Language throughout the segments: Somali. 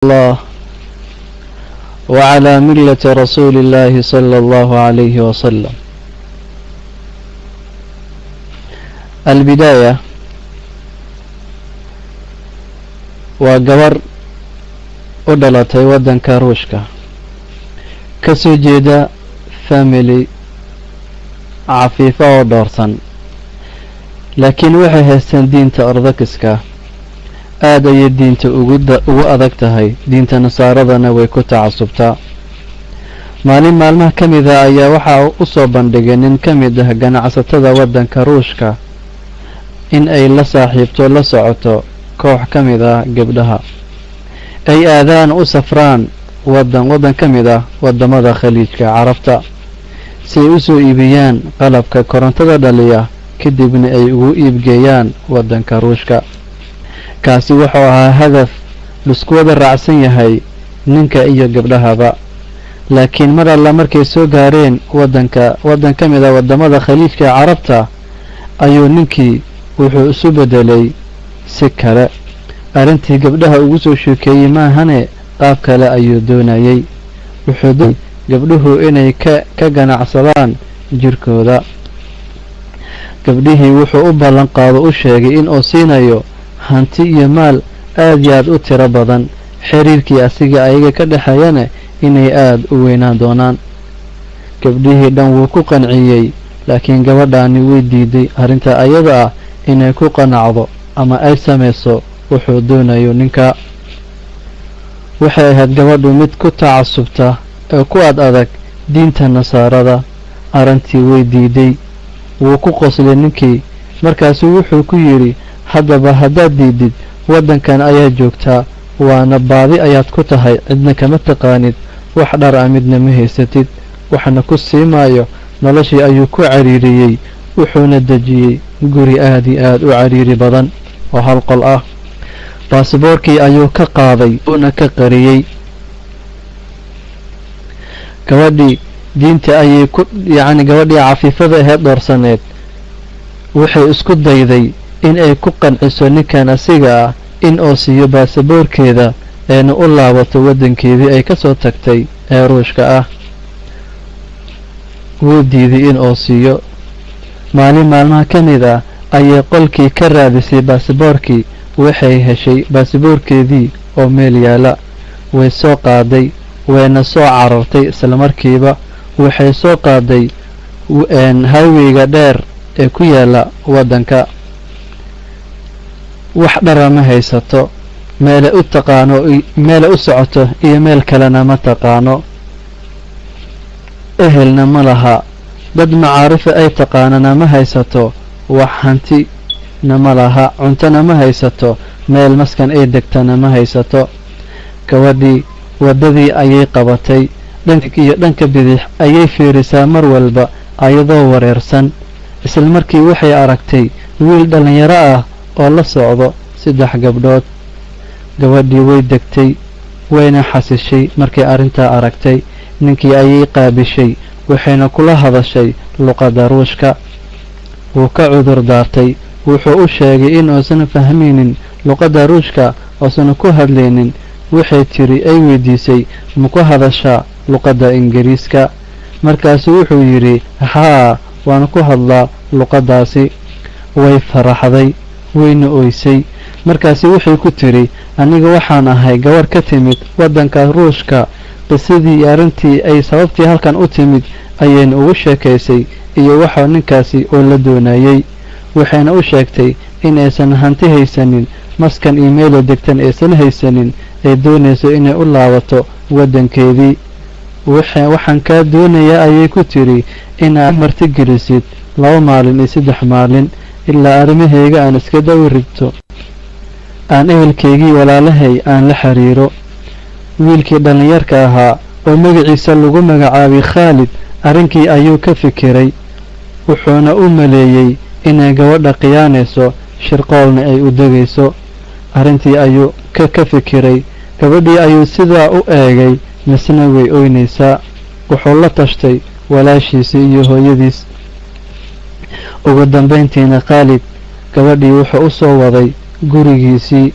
الله وعلى ملة رسول الله صلى الله عليه وسلم. البداية waa gabar u dhalatay waddanka Ruushka, ka soo jeeda family cafiifa oo dhoorsan, laakiin waxay haysteen diinta Orthodoxiska. Aad ayay diinta ugu adag tahay, diinta Nasaaradana way ku tacasubtaa. Maalin maalmaha ka mid ah ayaa waxaa u soo bandhigay nin ka mid ah ganacsatada waddanka Ruushka in ay la saaxiibto, la socoto koox ka mid ah gabdhaha, ay aadaan u safraan waddan ka mid ah waddamada Khaliijka Carabta si ay u soo iibiyaan qalabka korontada dhaliya, kadibna ay ugu iibgeeyaan waddanka Ruushka. Kaasi wuxuu ahaa hadaf laisku wada raacsan yahay ninka iyo gabdhahaba. Laakiin mar alla markay soo gaareen waddanka, waddan ka mid ah waddamada Khaliijka Carabta, ayuu ninkii wuxuu isu beddelay si kale. Arrintii gabdhaha ugu soo sheekeeyey maahane, qaab kale ayuu doonayey. Wuxuu gabdhuhu inay ka ganacsadaan jirkooda. Gabdhihii wuxuu u ballan qaado, u sheegay in uu siinayo hanti iyo maal aad iyo aad u tiro badan, xiriirkii asiga ayaga ka dhexeeyana inay aada u weynaan doonaan. Gabdhihii dhan wuu ku qanciyey, laakiin gabadhaani way diiday arrinta ayada ah inay ku qanacdo ama ay samayso wuxuu doonayo ninka. Waxay ahayd gabadhu mid ku tacasubta ee ku ad adag diinta Nasaarada. Arrintii way diiday. Wuu ku qoslay ninkii, markaasuu wuxuu ku yidhi: haddaba haddaad diidid, waddankan ayaad joogtaa, waana baadi ayaad ku tahay, cidna kama taqaanid, wax dhar a midna ma haysatid, waxna ku sii maayo. Noloshii ayuu ku cariiriyey, wuxuuna dejiyey guri aad iyo aad u cariiri badan oo hal qol ah. Baasboorkii ayuu ka qaaday, uuna ka qariyey. Gabadhii diinta ayay ku yacni gabadhii cafiifada aheyd dhoorsaneed waxay isku dayday in ay ku qanciso ninkan asiga ah in uu siiyo baasaboorkeeda, eena u laabato waddankeedii ay ka soo tagtay ee Ruushka ah. Wuu diiday in uu siiyo. Maalin maalmaha ka mid ah ayay qolkii ka raadisay baasaboorkii. Waxay heshay baasaboorkeedii oo meel yaala. Way soo qaaday, wayna soo carartay islamarkiiba. Waxay soo qaaday highwayga dheer ee ku yaala waddanka. Wax dhara ma haysato, meelay u taqaano, meelay u socoto iyo meel kalena ma taqaano, ehelna ma laha, dad macaarifa ay taqaanana ma haysato, wax hantina ma laha, cuntona ma haysato, meel maskan ay degtana ma haysato. Gabadhii waddadii ayay qabatay, dhanka iyo dhanka bidix ayay fiirisaa mar walba ayadoo wareersan. Isla markii waxay aragtay wiil dhallinyaro ah oo la socdo 3 gabdhood. Gabadhii way degtay, wayna xasishay markay arrintaa aragtay. Ninkii ayay qaabishay, waxayna kula hadashay luqadda Ruushka. Wuu ka cudur daartay, wuxuu u sheegay in uusan fahmaynin luqadda Ruushka, uusan ku hadlaynin. Waxay tiri, ay weydiisay: ma ku hadashaa luqadda Ingiriiska? Markaasuu wuxuu yidhi: haa, waan ku hadlaa luqaddaasi. Way faraxday, wayna oysay. Markaasi waxay ku tiri: aniga waxaan ahay gabarh ka timid waddanka Ruushka. Qisadii iyo arrintii ay sababtii halkan u timid ayayna ugu sheekaysay iyo waxaa ninkaasi oo la doonayey. Waxayna u sheegtay in aysan hanti haysanin, maskan iyo meelo degtan aysan haysanin, ay doonayso inay u laabato waddankeedii. Waxaan kaa doonayaa, ayay ku tiri, inaad martigelisid 2 maalin iyo 3 maalin ilaa arrimahayga aan iska dawi rigto, aan ehelkaygii walaalahay aan la xiriiro. Wiilkii dhallinyarka ahaa oo magaciisa lagu magacaabay Khaalid arrinkii ayuu ka fikiray, wuxuuna u maleeyey inay gabadha khiyaanayso, shirqoolna ay u degayso. Arrintii ayuu ka fikiray. Gabadhii ayuu sidaa u eegay, misna way oynaysaa. Wuxuu la tashtay walaashiisii iyo hooyadiis. Ugu dambayntiina Khaalid gabadhii wuxuu u soo waday gurigiisii.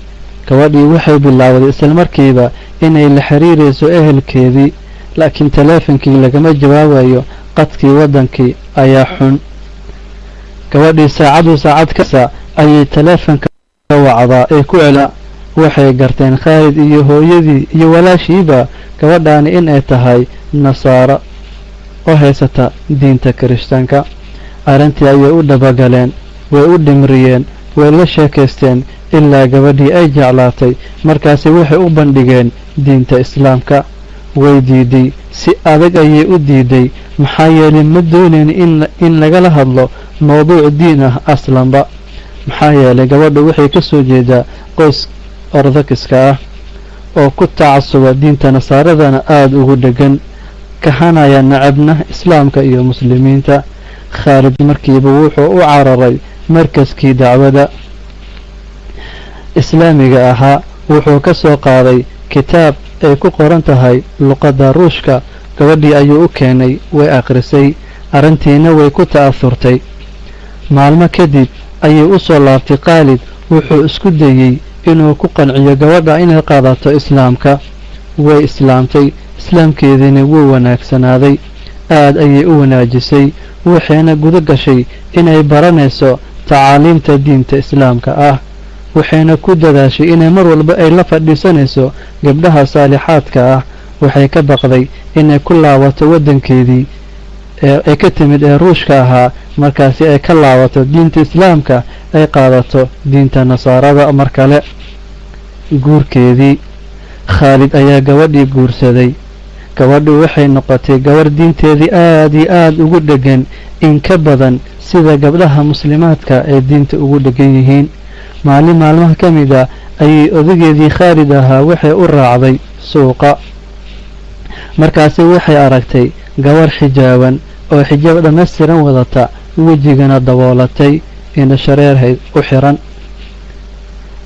Gabadhii waxay bilaawday isla markiiba inay la xiriirayso ehelkeedii, laakiin taleefankii lagama jawaabayo. Qadkii waddankii ayaa xun. Gabadhii saacadu saacad kasa ayay taleefanka wacdaa ee ku celaa. Waxay garteen Khaalid iyo hooyadii iyo walaashiiba gabadhaani inay tahay nasaaro oo haysata diinta kirishtaanka. Arrintii ayay u dhabagaleen, way u dhimriyeen, way la sheekaysteen ilaa gabadhii ay jeclaatay. Markaasi waxay u bandhigeen diinta islaamka. Way diiday, si adag ayay u diiday, maxaa yeelay ma doonayn in lagala hadlo mowduuc diin ah aslanba. Maxaa yeelay gabadhu waxay ka soo jeedaa qoys ordokiska ah oo ku tacasuba diinta nasaaradana aada ugu dhegan, kahanaya nacabna islaamka iyo muslimiinta. Khaalid markiiba wuxuu u cararay markaskii dacwada islaamiga ahaa. Wuxuu ka soo qaaday kitaab ay ku qoran tahay luqadda Ruushka. Gabadhii ayuu u keenay, way akhrisay, arrintiina way ku ta'asurtay. Maalmo kadib ayuu u soo laabtay Khaalid. Wuxuu isku dayey inuu ku qanciyo gabadha inay qaadato islaamka. Way islaamtay, islaamkeediina wuu wanaagsanaaday, aad ayay u wanaajisay, waxayna guda gashay inay baranayso tacaaliimta diinta islaamka ah. Waxayna ku dadaashay inay mar walba ay la fadhiisanayso gabdhaha saalixaadka ah. Waxay ka baqday inay ku laabato waddankeedii ee ay ka timid ee Ruushka ahaa, markaasi ay ka laabato diinta islaamka, ay qaadato diinta nasaarada mar kale. Guurkeedii, Khaalid ayaa gabadhii guursaday. Gabadhu waxay noqotay gabarh diinteedii aad iyo aad ugu dheggan, in ka badan sida gabdhaha muslimaadka ay diinta ugu dheggan yihiin. Maalin maalmaha ka mid a ayay odageedii Khaalid ahaa waxay u raacday suuqa. Markaasi waxay aragtay gabarh xijaaban oo xijaab dhammaystiran wadata, wejigana daboolatay, indho shareer u xiran.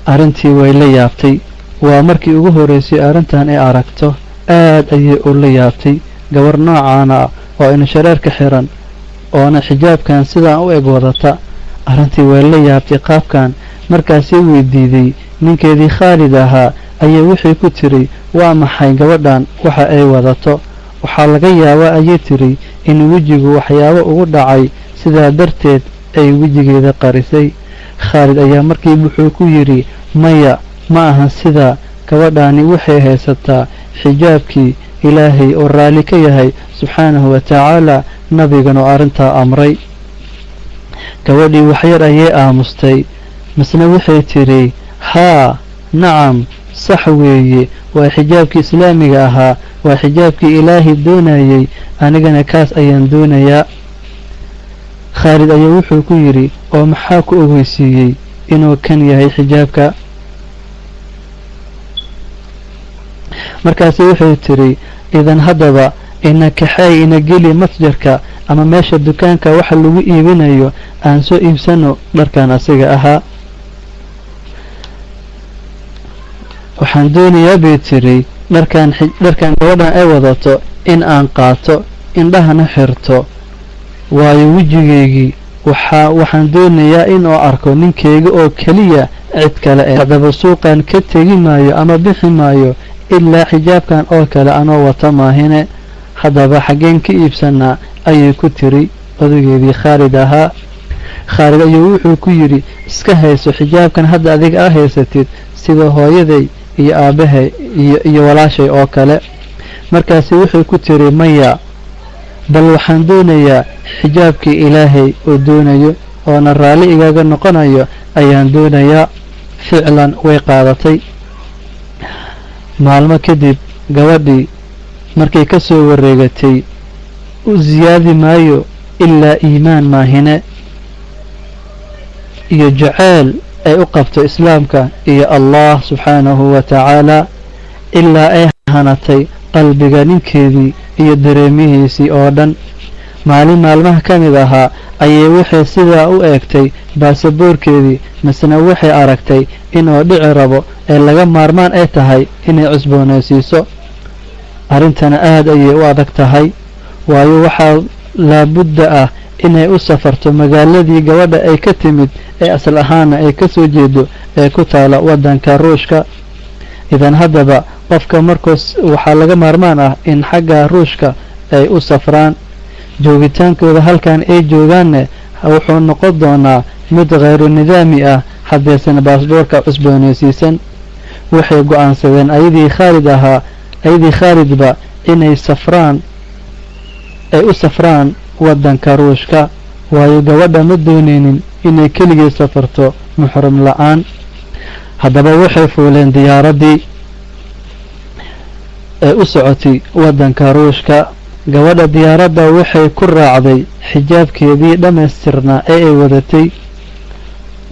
Arrintii way la yaabtay. Waa markii ugu horreysay arrintan ay aragto. Aad ayay ula yaabtay gabar noocaana ah oo indho shareerka xiran oona xijaabkan sidaan u eg wadata. Arrintii way la yaabtay qaabkan. Markaasii weydiiday ninkeedii Khaalid ahaa ayaa wixii ku tiri, waa maxay gabadhan waxa ay wadato? Waxaa laga yaabaa, ayay tiri, in wejigu waxyaabo ugu dhacay, sidaa darteed ay wejigeeda qarisay. Khaalid ayaa markiiba wuxuu ku yidhi, maya, ma ahan sidaa, gabadhaani waxay haysataa xijaabkii Ilaahay oo raalli ka yahay subxaanahu wa tacaala, nabigan oo arrintaa amray. Gabadhii waxyar ayay aamustay, misna waxay tidhi, haa, nacam, sax weeye, waa xijaabkii islaamiga ahaa, waa xijaabkii Ilaahay doonayey, anigana kaas ayaan doonayaa. Khaalid ayaa wuxuu ku yidhi, oo maxaa ku ogeysiiyey inuu kan yahay xijaabka? Markaasi wuxuu tidhi, idan haddaba ina kaxeey, ina geli matjarka ama meesha dukaanka waxa lagu iibinayo, aan soo iibsano dharkan asiga ahaa. Waxaan doonayaa, bay tiri, dharkan gabadhan ay wadato in aan qaato, indhahana xirto, waayo wejigaygii waxaan doonayaa inuu arko ninkeyga oo keliya, cid kale ee haddaba suuqan ka tegi maayo ama bixi maayo ilaa xijaabkan oo kale anoo wata maahine. Haddaba xaggeen ka iibsanaa, ayay ku tiri odageedii Khaalid ahaa. Khaalid ayuu wuxuu ku yidhi, iska hayso xijaabkan hadda adiga aa haysatid, sida hooyaday iyo aabbahay iyo walaashay oo kale. Markaasi wuxuu ku tiri, maya, bal waxaan doonayaa xijaabkii Ilaahay oo doonayo oona raalli igaga noqonayo ayaan doonayaa. Ficlan way qaadatay. Maalmo kadib gabadhii markay ka soo wareegatay, u siyaadi maayo ilaa iimaan maahine iyo jaceyl ay u qabto islaamka iyo Allah subxaanahu wa tacaala, ilaa ay hanatay qalbiga ninkeedii iyo dareemihiisii oo dhan. Maalin maalmaha ka mid ahaa ayay waxay sidaa u eegtay baasaboorkeedii, misna waxay aragtay inuu dhici rabo ee laga maarmaan ay tahay inay cusboonaysiiso. Arrintana aad ayay u adag tahay, waayo waxaa laabudda ah inay u safarto magaaladii gabadha ay ka timid ee asal ahaana ay ka soo jeedo ee ku taala waddanka Ruushka. Idan haddaba qofka markuus waxaa laga maarmaan ah in xagga Ruushka ay u safraan. Joogitaankooda halkan ay joogaanne wuxuu noqon doonaa mid kheyru nidaami ah haddaysan baasboorka cusboonaysiisan. Waxay go-aansadeen ayadii Khaalid ahaa, ayadii Khaalidba, inay safraan, ay u safraan waddanka Ruushka, waayo gabadha ma dooneynin inay keligii safarto muxrim la-aan. Haddaba waxay fuuleen diyaaraddii ee u socotay waddanka Ruushka. Gabadha diyaaradda waxay ku raacday xijaabkeedii dhammaystirnaa ee ay wadatay.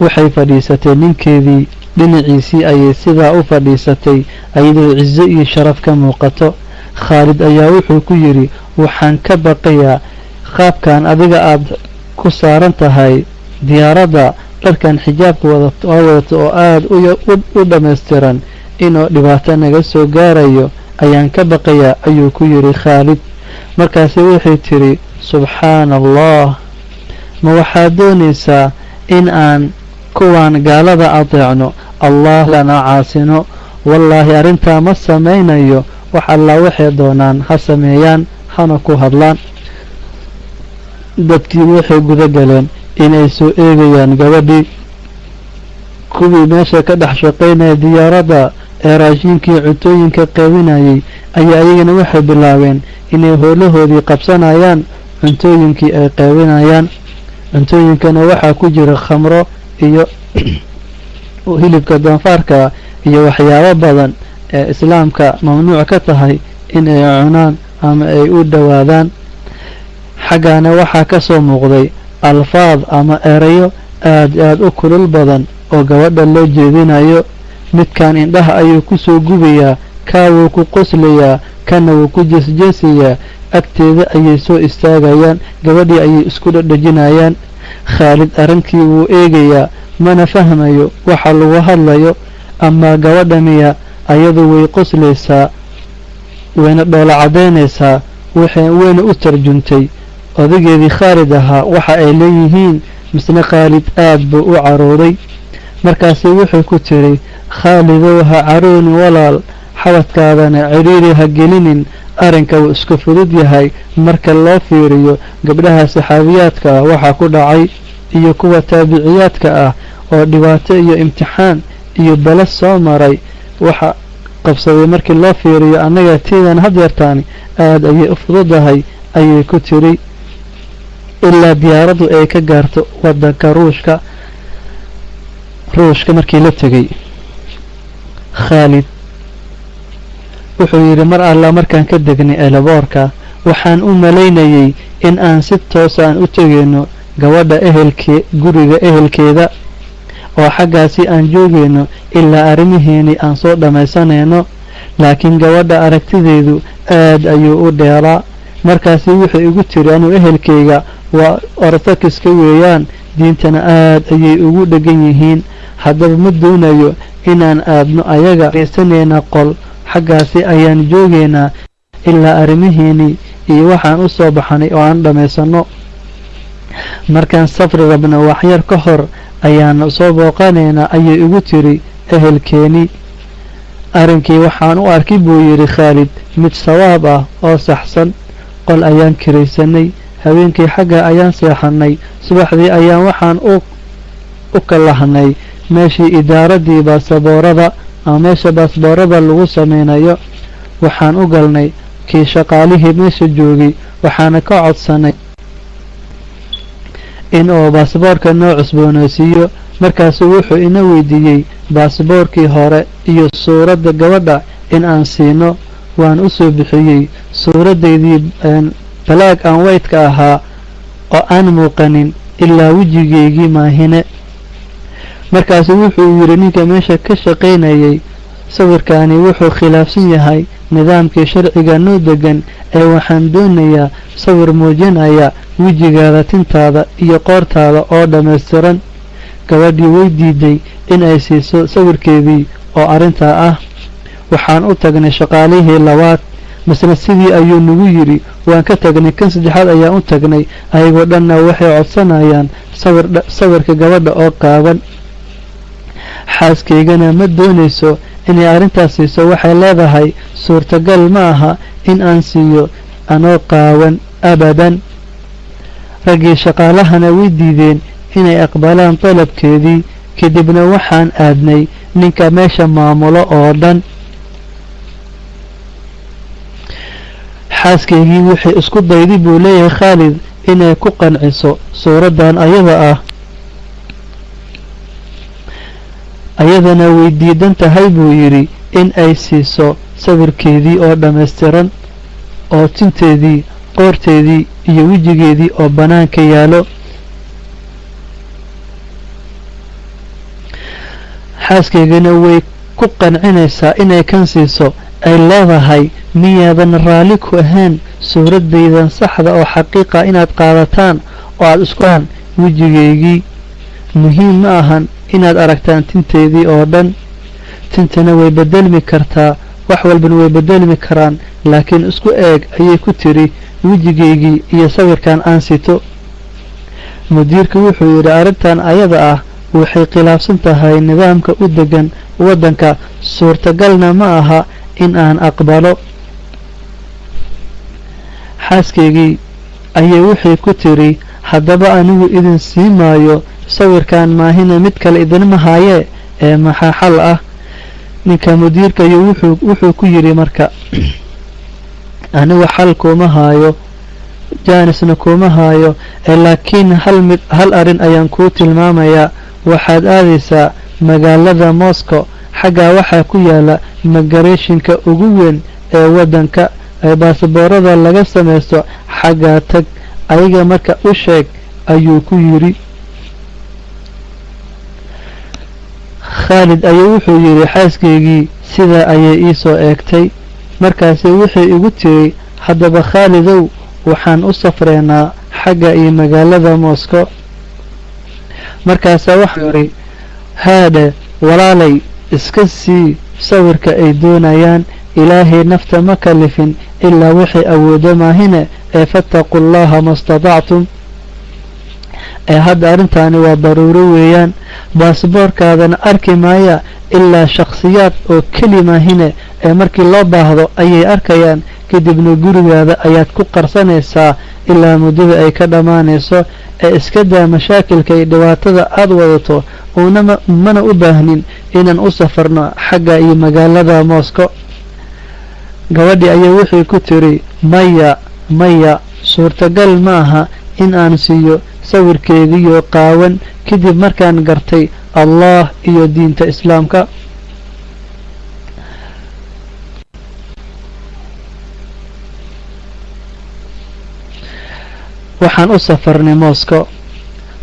Waxay fadhiisatay ninkeedii dhinaciisii ayay sidaa u fadhiisatay, ayadoo ciso iyo sharaf ka muuqato. Khaalid ayaa wuxuu ku yidhi, waxaan ka baqayaa qaabkan adiga aad ku saaran tahay diyaaradda, dharkan xijaabka wadato oo aada u dhammaystiran, inuu dhibaato naga soo gaarayo ayaan ka baqayaa, ayuu ku yidhi Khaalid. Markaasi waxay tidhi, subxaana Allah, ma waxaad doonaysaa in aan kuwaan gaalada adeecno, Allah lana caasino? Wallaahi arrintaa ma samaynayo. Wax allaa waxay doonaan ha sameeyaan, hana ku hadlaan. Dadkii waxay guda galeen inay soo eegayaan gabadhii. Kuwii meesha ka dhex shaqaynaya diyaaradda ee raashinkii cuntooyinka qaybinayay ayaa ayagana waxay bilaabeen inay howlahoodii qabsanayaan, cuntooyinkii ay qaybinayaan. Cuntooyinkana waxaa ku jira khamro iyo hilibka doonfaarka iyo waxyaabo badan ee islaamka mamnuuc ka tahay in ay cunaan ama ay u dhowaadaan. Xaggaana waxaa ka soo muuqday alfaad ama erayo aad aad u kulul badan oo gabadha loo jeedinayo. Midkan indhaha ayuu ku soo gubayaa, kaa wuu ku qoslayaa, kana wuu ku jeesjeesayaa. Agteeda ayay soo istaagayaan, gabadhii ayay isku dhadhajinayaan. Khaalid arrinkii wuu eegayaa, mana fahmayo waxa lagu hadlayo. Amaa gabadha miya, ayadu way qoslaysaa, wayna dhoola caddaynaysaa, wayna u tarjuntay odageedii Khaalid ahaa waxa ay leeyihiin. Misne Khaalid aad buu u carooday. Markaasi wuxuu ku tiri, Khaalidow, ha carooni walaal, xabadkaadana cidhiiri ha gelinin. Arrinka wuu iska fudud yahay marka loo fiiriyo gabdhaha saxaabiyaadka ah waxaa ku dhacay iyo kuwa taabiciyaadka ah oo dhibaato iyo imtixaan iyo bala soo maray waxa qabsaday. Markii loo fiiriyo annaga tiidan hadyeertaani aad ayay u fududahay, ayay ku tiri, ilaa diyaaraddu ay ka gaarto waddanka Ruushka. Ruushka markii la tegay, Khaalid wuxuu yidhi, mar alla markaan ka degnay eelaboorka, waxaan u malaynayay in aan si toos aan u tegayno gabadha ehelkee, guriga ehelkeeda, oo xaggaasi aan joogayno ilaa arrimaheennii aan soo dhammaysanayno. Laakiin gabadha aragtideedu aad ayuu u dheeraa. Markaasi wuxuu igu tiri, anuu ehelkayga waa Orthodox-ka weeyaan, diintana aad ayay ugu dhegan yihiin. Haddaba ma doonayo inaan aadno ayaga, reysanayna qol, xaggaasi ayaan joogaynaa ilaa arrimaheennii iyo waxaan u soo baxnay oo aan dhammaysanno. Markaan safri rabno waxyar ka hor ayaan soo booqanaynaa, ayay igu tiri ehelkeeni. Arrinkii waxaan u arkay, buu yidhi Khaalid, mid sawaab ah oo saxsan. Qol ayaan kiraysanay, habeenkii xagga ayaan seexanay. Subaxdii ayaan waxaan u kalahnay meeshii idaaradii baasaboorada ama meesha baasboorada lagu sameynayo. Waxaan u galnay kii shaqaalihii meesha joogay, waxaana ka codsanay in uu baasboorka noo cusboonaysiiyo. Markaasuu wuxuu ina weydiiyey baasboorkii hore iyo suuradda gabadha in aan siino. Waan u soo bixiyey suuraddaydii black and white-ka ahaa oo aan muuqanin ilaa wejigaygii maahine. Markaasu wuxuu yidhi ninka meesha ka shaqaynayay, sawirkaani wuxuu khilaafsan yahay nidaamkii sharciga noo degan, ee waxaan doonayaa sawir muujinaya wejigaada, tintaada iyo qoortaada oo dhammaystiran. Gabadhii way diiday in ay siiso sawirkeedii oo arrintaa ah. Waxaan u tagnay shaqaalihii labaad, misna sidii ayuu nagu yidhi. Waan ka tagnay, kan saddexaad ayaan u tagnay. Ayagoo dhanna waxay codsanayaan sawir, sawirka gabadha oo qaaban. Xaaskaygana ma doonayso inay arrintaas siiso. Waxay leedahay suurtagal ma aha in aan siiyo anoo qaawan abadan. Raggii shaqaalahana way diideen inay aqbalaan dalabkeedii. Kadibna waxaan aadnay ninka meesha maamulo oo dhan. Xaaskaygii waxay isku dayday, buu leeyahay Khaalid, inay ku qanciso suuraddan ayada ah, ayadana way diidan tahay, buu yidhi, in ay siiso sawirkeedii oo dhammaystiran oo tinteedii, qoorteedii iyo wejigeedii oo bannaanka yaalo. Xaaskaygana way ku qancinaysaa inay kan siiso, ay leedahay miyaadan raalli ku ahayn suuraddaydan saxda oo xaqiiqa inaad qaadataan oo aada iskuaan wejigaygii? Muhiim ma ahan inaad aragtaan tinteedii oo dhan. Tintana way bedelmi kartaa, wax walbana way bedelmi karaan, laakiin isku eeg, ayay ku tiri, wejigaygii iyo sawirkan aan sito. Mudiirka wuxuu yidhi arrintan ayada ah waxay khilaafsan tahay nidaamka u degan waddanka, suurtagalna ma aha in aan aqbalo. Xaaskaygii ayay waxay ku tiri haddaba anigu idin sii maayo sawirkan maahina, mid kale idinma haayee, ee maxaa xal ah? Ninka mudiirka iyo wuxuu ku yidhi marka anigu xal kuma haayo, jaanisna kuma haayo, ee laakiin hal mid, hal arrin ayaan kuu tilmaamayaa. Waxaad aadaysaa magaalada Moscow, xaggaa waxaa ku yaala migrationka ugu weyn ee waddanka ee baasaboorada laga samaysto. Xaggaa tag, ayaga marka u sheeg, ayuu ku yidhi. Khaalid ayuu wuxuu yidhi xaaskaygii sidaa ayay ii soo eegtay, markaasi waxay igu tiri haddaba Khaalidow, waxaan u safreynaa xagga iyo magaalada Moscow. Markaasaa waxuu yidhi haadhe walaalay, iska sii sawirka ay doonayaan. Ilaahay nafta ma kalifin ilaa waxay awoodo maahine, ee fattaqu llaha ma istatactum. Ee hadda arrintaani waa daruuro weeyaan, baasboorkaadana arki maaya ilaa shakhsiyaad oo keli maahine, ee markii loo baahdo ayay arkayaan. Kadibna gurigaada ayaad ku qarsanaysaa ilaa muddada ay ka dhammaanayso, ee iska daa mashaakilka iyo dhibaatada aad wadato, uunama mana u baahnin inaan u safarno xagga iyo magaalada Moscow. Gabadhii ayaa waxay ku tiri maya, maya, suurtagal ma aha in aan siiyo sawirkeediyo qaawan kadib markaan gartay Allah iyo diinta Islaamka. Waxaan u safarnay Moscow.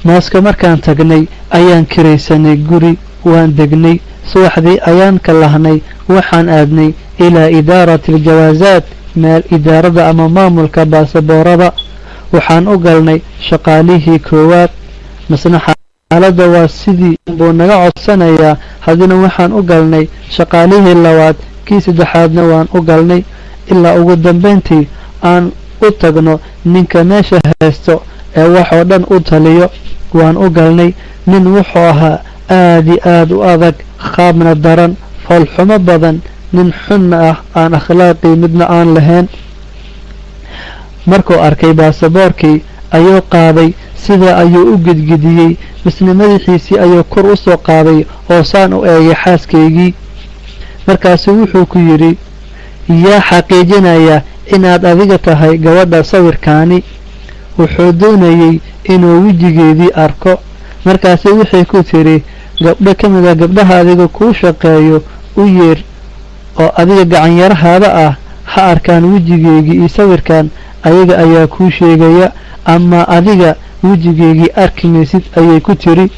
Moscow markaan tagnay ayaan kiraysanay guri, waan degnay. Subaxdii ayaan ka lahnay, waxaan aadnay ilaa idaarati aljawaasaat, meel idaarada ama maamulka baasaboorada. Waxaan u galnay shaqaalihii koowaad, masna xaaladda waa sidii buu naga codsanayaa. Haddana waxaan u galnay shaqaalihii labaad, kii saddexaadna waan u galnay, ilaa ugu dambayntii aan u tagno ninka meesha haysto ee waxoo dhan u taliyo. Waan u galnay. Nin wuxuu ahaa aad i aad u adag, qaabna daran, foolxumo badan, nin xunna ah, aan akhlaaqii midna aan lahayn. Markuu arkay baasaboorkii ayuu qaaday, sidaa ayuu u gedgediyey, misna madaxiisii ayuu kor u soo qaaday oo saan u eegay xaaskaygii. Markaasu wuxuu ku yidhi yaa xaqiijinaya inaad adiga tahay gabadha sawirkaani? Wuxuu doonayey inuu wejigeedii arko. Markaasi waxay ku tiri gabdho ka mid a gabdhaha adiga kuu shaqeeyo u yeer oo adiga gacanyarahaada ah, ha arkaan wejigeygii iyo sawirkan, ayaga ayaa kuu sheegaya, ama adiga wejigeygii arki maysid, ayay ku tiri.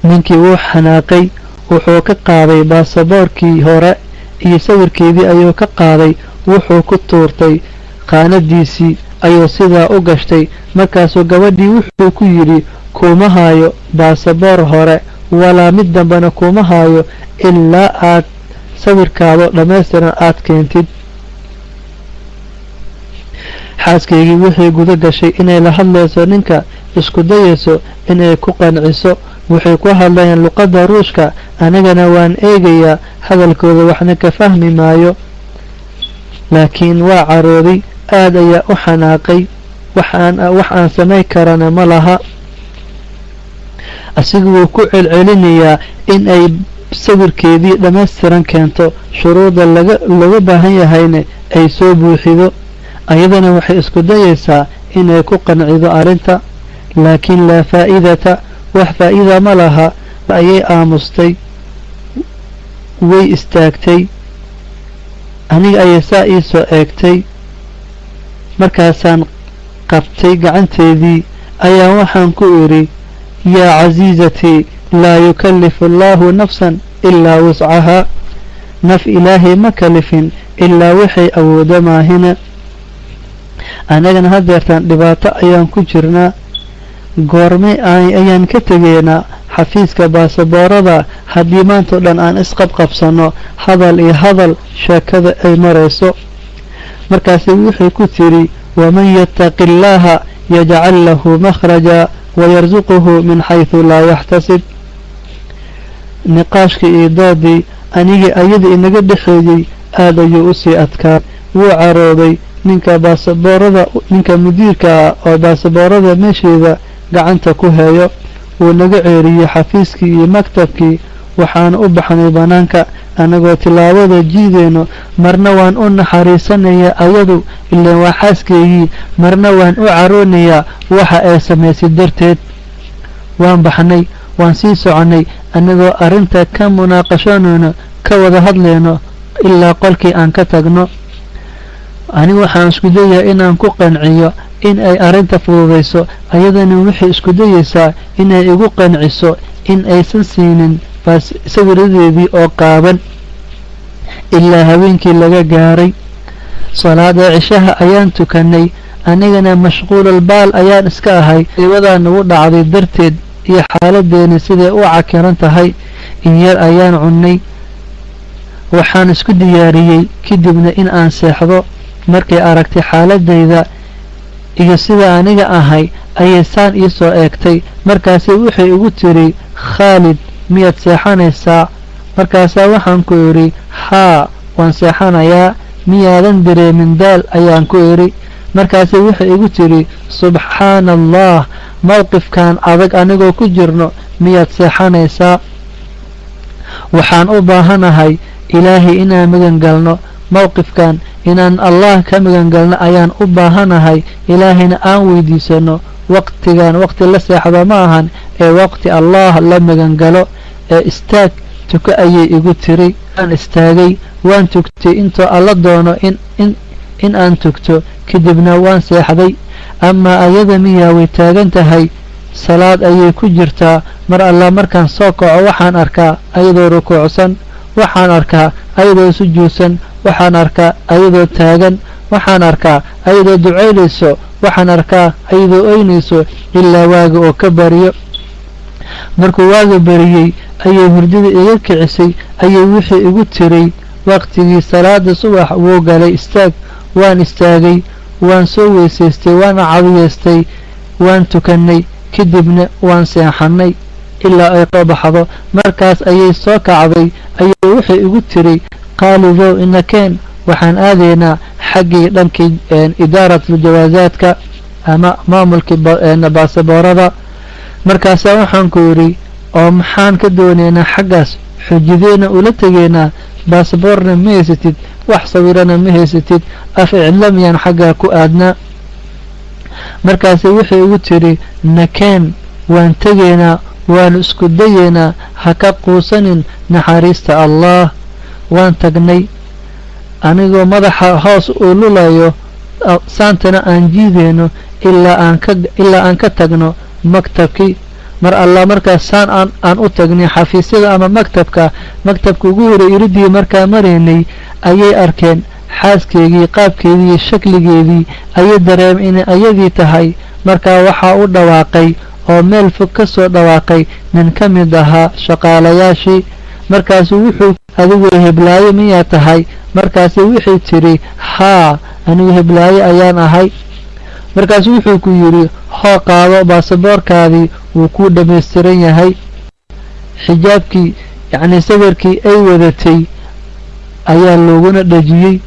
Ninkii wuu xanaaqay, wuxuu ka qaaday baasaboorkii hore iyo sawirkeedii ayuu ka qaaday, wuxuu ku tuurtay qaanadiisii ayuu sidaa u gashtay. Markaasuu gabadhii wuxuu ku yidhi kuma haayo baasaboor hore walaa mid dambena kuma haayo ilaa aad sawirkaado dhammaystiran aad keentid. Xaaskaygii waxay guda gashay inay la hadlayso ninka, isku dayayso inay ku qanciso. Waxay ku hadlayaan luqadda Ruushka, anigana waan eegayaa hadalkooda, waxna ka fahmi maayo. Laakiin waa carooday, aad ayaa u xanaaqay, wax aan samayn karana ma laha. Asigu wuu ku celcelinayaa in ay sawirkeedii dhammaystiran keento, shuruudda looga baahan yahayna ay soo buuxido. Ayadana waxay isku dayaysaa inay ku qancido arrinta, laakiin laa faa'idata, wax faa'iida ma laha. Ayay aamustay, way istaagtay, aniga ayay saa ii soo eegtay. Markaasaan qabtay gacanteedii, ayaa waxaan ku idhi: "Yaa casiizatii, laa yukallifu allaahu nafsan ilaa wuscahaa. Naf Ilaahay ma kalifin ilaa waxay awoodo maahina. Annagana hadeertaan dhibaato ayaan ku jirnaa. Goormay ayaan ka tegaynaa xafiiska baasaboorada haddii maantao dhan aan isqabqabsano, hadal iyo hadal sheekada ay marayso?" Markaasi wuxuu ku tiri: "Waman yattaqi illaaha yajcal lahu makhraja wayarsuquhu min xaysu laa yaxtasib." Niqaashkii iyo doodii anigii ayada inaga dhexeeyey aad ayuu usii adkaa. Wuu carooday ninka baasaboorada, ninka mudiirka ah oo baasaboorada meesheeda gacanta ku heeyo. Wuu naga ceeriyey xafiiskii iyo maktabkii. Waxaanu u baxnay bannaanka annagoo tillaabada jiideyno. Marna waan u naxariisanayaa ayadu, ilaan waa xaaskaygii, marna waan u caroonayaa waxa ay samaysay darteed. Waan baxnay, waan sii soconnay annagoo arrinta ka munaaqashanayno, ka wada hadlayno, ilaa qolkii aan ka tagno. Anigu waxaan isku dayayaa inaan ku qanciyo in ay arrinta fududayso, ayadana waxay isku dayaysaa inay igu qanciso in aysan siinin sawiradeedii oo qaaban. Ilaa habeenkii laga gaaray, salaada cishaha ayaan tukanay. Anigana mashquulal baal ayaan iska ahay dhibadaa nagu dhacday darteed iyo xaaladeeni siday u cakiran tahay. In yar ayaan cunnay, waxaan isku diyaariyey kadibna in aan seexdo. Markay aragtay xaaladayda iyo sida aniga ahay, ayay saan ii soo eegtay. Markaasi waxay igu tiri: "Khaalid, miyaad seexanaysaa?" Markaasaa waxaan ku idhi: "Haa, waan seexanayaa. Miyaadan dareemin daal?" ayaan ku idhi. Markaasi waxay igu tiri: "Subxaana Allah, mowqifkan adag anigoo ku jirno miyaad seexanaysaa? Waxaan u baahanahay Ilaahay inaan magan galno. Mowqifkan inaan Allah ka magan galno ayaan u baahanahay, Ilaahayna aan weydiisano. Waqtigan waqti la seexdo ma ahan ee waqti Allah la magan galo ee istaag, tuko," ayay igu tiri. Waan istaagay, waan tugtay intoo Alla doono in aan tugto, kadibna waan seexday. Amaa ayada miyaa, way taagan tahay, salaad ayay ku jirtaa. Mar alla markaan soo kaco, waxaan arkaa ayadoo rukuucsan, waxaan arkaa ayadoo sujuudsan, waxaan arkaa ayadoo taagan, waxaan arkaa ayadoo ducaynayso, waxaan arkaa ayadoo oynayso, ilaa waaga oo ka bariyo. Markuu waaga bariyey ayay hurdada iga kicisay, ayay wixii igu tiray: "Waqtigii salaada subax wuu galay, istaag." Waan istaagay, waan soo weysaystay, waana cadiyaystay, waan tukannay, kadibna waan seexannay ilaa ay soo baxdo. Markaas ayay soo kacday, ayay waxay igu tiri: "Qaalidow, inakeen, waxaan aadaynaa xaggii dhankii idaaratul jawaasaadka ama maamulkii baasaboorada." Markaasaa waxaan ku yidhi: "Oo maxaan ka doonaynaa xaggaas? Xujideena ula tegaynaa? Baasaboorna ma haysatid, wax sawirana ma haysatid, af cidla miyaan xaggaa ku aadnaa?" Markaase waxay igu tiri: "Nakeen, waan tegaynaa, waanu isku dayeynaa, ha ka quusanin naxariista Allah." Waan tagnay anigoo madaxa hoos uu lulayo, saantana aan jiideyno, ilaa aan ka tagno maktabkii. Mar alla markaas saan aan u tagnay xafiisyada ama maktabka, maktabka ugu horay iridii markaa maraynay, ayay arkeen xaaskeygii, qaabkeedii iyo shakligeedii ayay dareemay inay ayadii tahay. Markaa waxaa u dhawaaqay oo meel fog ka soo dhawaaqay nin ka mid ahaa shaqaalayaashii. Markaasu wuxuu: "Adigu heblaayo miyaa tahay?" Markaasi waxay tiri: "Haa, anigu heblaayo ayaan ahay." Markaasu wuxuu ku yidhi: "Hoo, qaado baasaboorkaadii, wuu kuu dhammaystiran yahay." Xijaabkii, yacnii sawirkii ay wadatay ayaa looguna dhejiyey.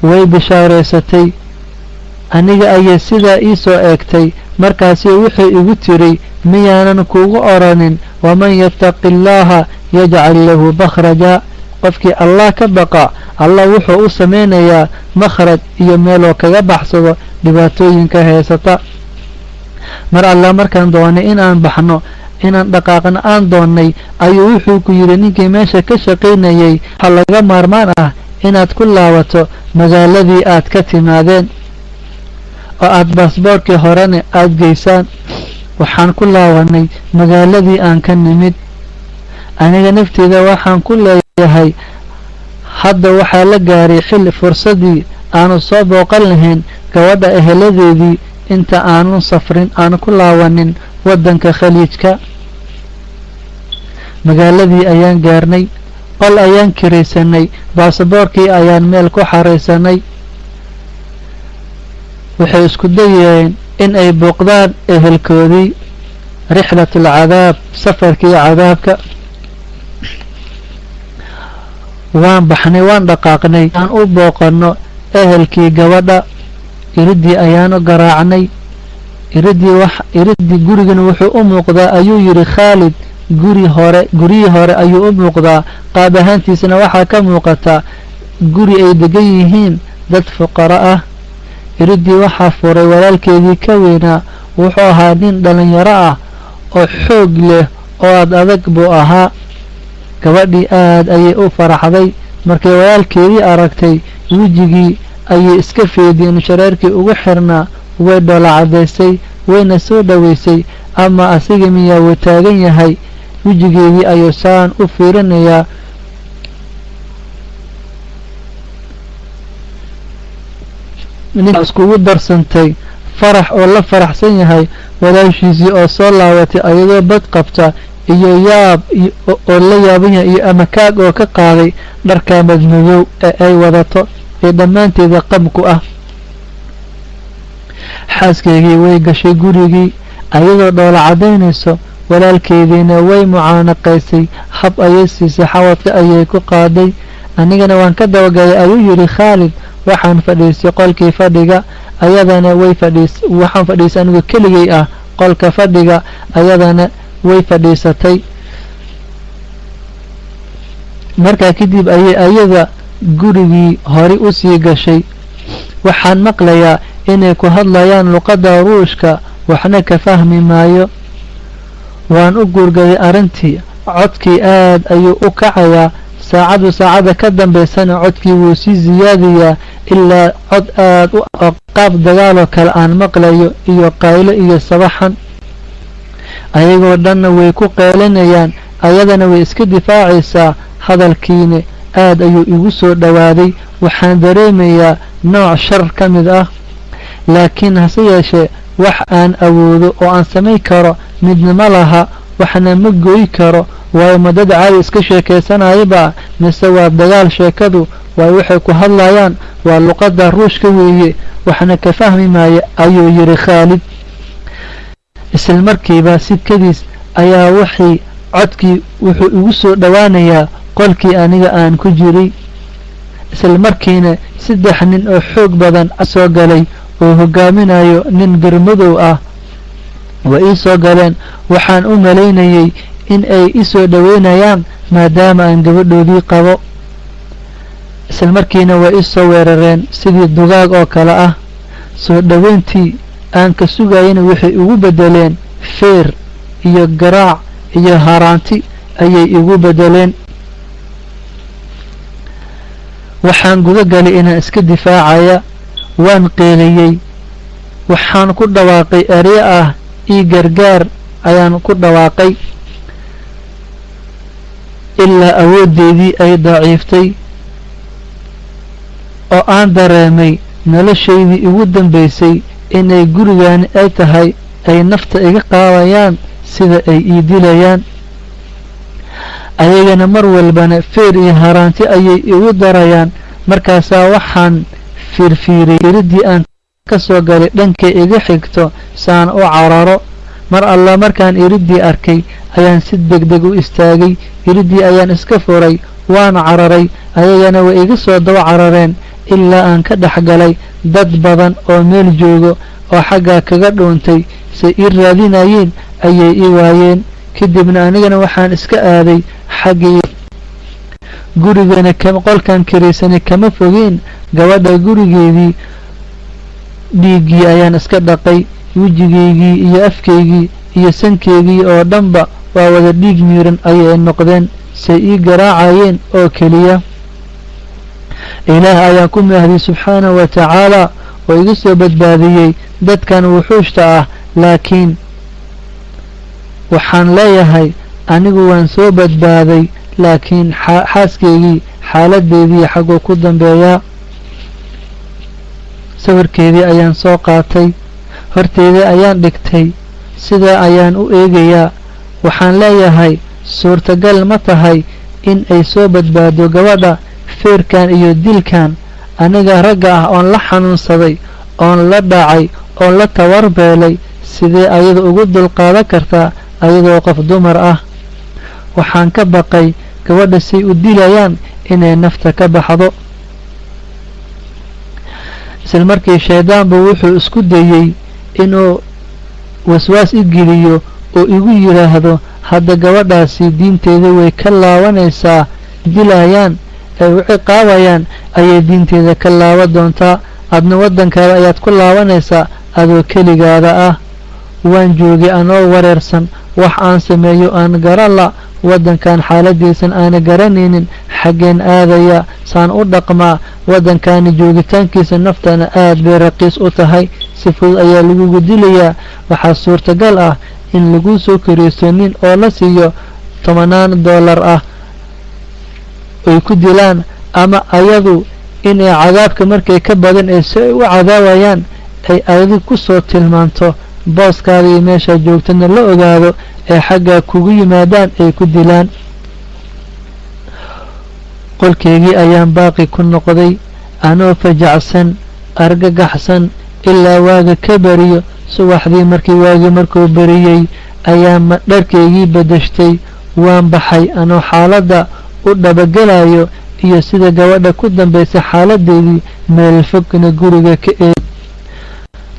Way bishaareysatay. Aniga ayay sidaa ii soo eegtay. Markaasi wuxuu igu tiri, "Miyaanan kugu oranin, waman yattaqi illaaha yajcal lahu makhraja? Qofkii Allah ka baqa, Allah wuxuu u sameynayaa makhraj iyo meeloo kaga baxsado dhibaatooyinka haysata." Mar alla markaan doonay inaan baxno, inaan dhaqaaqno aan doonnay, ayuu wuxuu ku yidhi ninkii meesha ka shaqaynayay, "Waxaa laga maarmaan ah inaad ku laabato magaaladii aad ka timaadeen oo aad baasboorkii horena aad geysaan." Waxaan ku laabanay magaaladii aan ka nimid. Aniga nafteyda waxaan ku leeyahay, hadda waxaa la gaaray xilli fursadii aanu soo booqan lahayn gabadha eheladeedii inta aanu safrin, aanu ku laabanin waddanka Khaliijka. Magaaladii ayaan gaarnay, qol ayaan kiraysanay, baasaboorkii ayaan meel ku xaraysanay. Waxay isku dayeen in ay booqdaan ehelkoodii. Rixlat alcadaab, safarkii cadaabka. Waan baxnay, waan dhaqaaqnay aan u booqanno ehelkii gabadha. Iridii ayaanu garaacnay. Iridii wax iridii gurigana wuxuu u muuqdaa, ayuu yidhi Khaalid, guri hore, guryihii hore ayuu u muuqdaa. Qaab ahaantiisana waxaa ka muuqata guri ay degan yihiin dad fuqaro ah. Iridii waxaa furay walaalkeedii ka weynaa. Wuxuu ahaa nin dhalinyaro ah oo xoog leh oo ad adag buu ahaa. Gabadhii aad ayay u faraxday markay walaalkeedii aragtay. Wejigii ayay iska feediyeen shareerkii ugu xirnaa, way dhoola caddaysay, wayna soo dhoweysay. Ama asiga miyaa wuu taagan yahay, wejigeedii ayuu saan u fiirinayaa. Iskugu darsantay farax oo la faraxsan yahay walaashiisii oo soo laabatay ayadoo bad qabta, iyo yaab oo la yaaban yahay, iyo amakaag oo ka qaaday dharka madmadow ee ay wadato ee dhammaanteeda qamku ah. Xaaskaygii way gashay gurigii ayadoo dhoola caddaynayso. Walaalkeediina way mucaanaqaysay, hab ayay siisay, xawadka ayay ku qaaday. Anigana waan ka dabagalay, ayuu yidhi Khaalid. Waxaan fadhiistay qolkii fadhiga, ayadana way fadhiis. Waxaan fadhiistay anigu keligay ah qolka fadhiga, ayadana way fadhiisatay. Markaa kadib ayay ayada gurigii hore usii gashay. Waxaan maqlayaa inay ku hadlayaan luqadda Ruushka, waxna ka fahmi maayo. Waan u guurgaday arrintii. Codkii aad ayuu u kacayaa, saacadu saacada ka dambaysana codkii wuu sii siyaadayaa, ilaa cod aad u qaab dagaaloo kale aan maqlayo, iyo qaylo iyo sabaxan. Ayagoo dhanna way ku qeylinayaan, ayadana way iska difaacaysaa. Hadalkiina aad ayuu igu soo dhowaaday. Waxaan dareemayaa nooc shar ka mid ah, laakiin hase yeeshee wax aan awoodo oo aan samayn karo midna ma laha, waxna ma goyi karo. Waayo, ma dad caadi iska sheekaysanayaba mise waa dagaal sheekadu? Waayo, waxay ku hadlayaan waa luqadda Ruushka weeye, waxna ka fahmi maayo, ayuu yidhi Khaalid. Isla markiiba si kadiis ayaa waxay codkii wuxuu igu soo dhowaanayaa qolkii aniga aan ku jiray. Isla markiina 3 nin oo xoog badan soo galay oo hogaaminayo nin garmadow ah. Way ii soo galeen. Waxaan u malaynayay in ay i soo dhoweynayaan maadaama aan gabadhoodii qabo. Isla markiina way i soo weerareen sidii dugaag oo kale ah. Soo dhoweyntii aan ka sugayana waxay igu beddeleen feer iyo garaac iyo haraanti ayay igu beddeleen. Waxaan guda galay inaan iska difaacaya. Waan qeeliyey, waxaan ku dhawaaqay eryo ah "ii gargaar" ayaan ku dhawaaqay, ilaa awooddeedii ay daciiftay oo aan dareemay noloshaydii ugu dambaysay inay gurigaani ay tahay, ay nafta iga qaadayaan sida ay ii dilayaan. Ayagana mar walbana feer iyo haraanti ayay igu darayaan. Markaasaa waxaan fiirfiiriyey iridii aan ka soo galay dhankay iga xigto saan u cararo. Mar alla markaan iridii arkay ayaan si degdeg u istaagay. Iridii ayaan iska furay, waan cararay, ayagana way iga soo daba carareen ilaa aan ka dhex galay dad badan oo meel joogo oo xaggaa kaga dhuuntay. Say ii raadinayeen ayay ii waayeen. Kadibna anigana waxaan iska aaday xaggii gurigana. Qolkan kiraysanay kama fogeen gabadha gurigeedii. Dhiiggii ayaan iska dhaqay, wejigaygii iyo afkaygii iyo sankeygii oo dhanba waa wada dhiig miiran ayay noqdeen, say ii garaacayeen oo keliya. Ilaah ayaan ku mahdiy subxaanahu wa tacaala oo iga soo badbaadiyey dadkan wuxuushta ah. Laakiin waxaan leeyahay, anigu waan soo badbaaday, laakiin xaaskaygii xaaladeedii xagguu ku dambeeyaa? Sawirkeedii ayaan soo qaatay, horteedii ayaan dhigtay, sidaa ayaan u eegayaa. Waxaan leeyahay, suurtagal ma tahay in ay soo badbaado gabadha feerkan iyo dilkan? Aniga ragga ah oon la xanuunsaday, oon la dhacay, oon la tawarbeelay, sidee ayada ugu dulqaadan kartaa ayadoo qof dumar ah? Waxaan ka baqay gabadha say u dilayaan inay nafta ka baxdo. Isla markii shayddaanbu wuxuu isku dayey inuu waswaas i geliyo oo igu yidhaahdo, hadda gabadhaasi diinteeda way ka laabanaysaa, dilayaan ay u ciqaabayaan ayay diinteeda ka laaban doontaa, adna waddankaada ayaad ku laabanaysaa adoo keligaada ah. Waan joogay anoo wareersan, wax aan sameeyo aan garan la, waddankan xaaladiisan aana garanaynin, xaggeen aadaya, saan u dhaqmaa? Waddankaani joogitaankiisa naftana aad bay raqiis u tahay, si fudud ayaa lagugu dilayaa. Waxaa suurtagal ah in lagu soo kariysto nin oo la siiyo tobanaan dollar ah ay ku dilaan, ama ayadu inay cadaabka markay ka badan ee si ay u cadaawayaan ay adigu ku soo tilmaanto booskaada iyo meeshaa joogtana la ogaado, ee xaggaa kugu yimaadaan ay ku dilaan. Qolkeygii ayaan baaqi ku noqday anoo fajacsan, argagaxsan, ilaa waaga ka beriyo. Subaxdii markii waagii markuu beriyey ayaan dharkaygii bedeshtay, waan baxay anoo xaaladda u dhabagelayo iyo sida gabadha ku dambaysa xaaladeedii, meel fogna guriga ka eeg.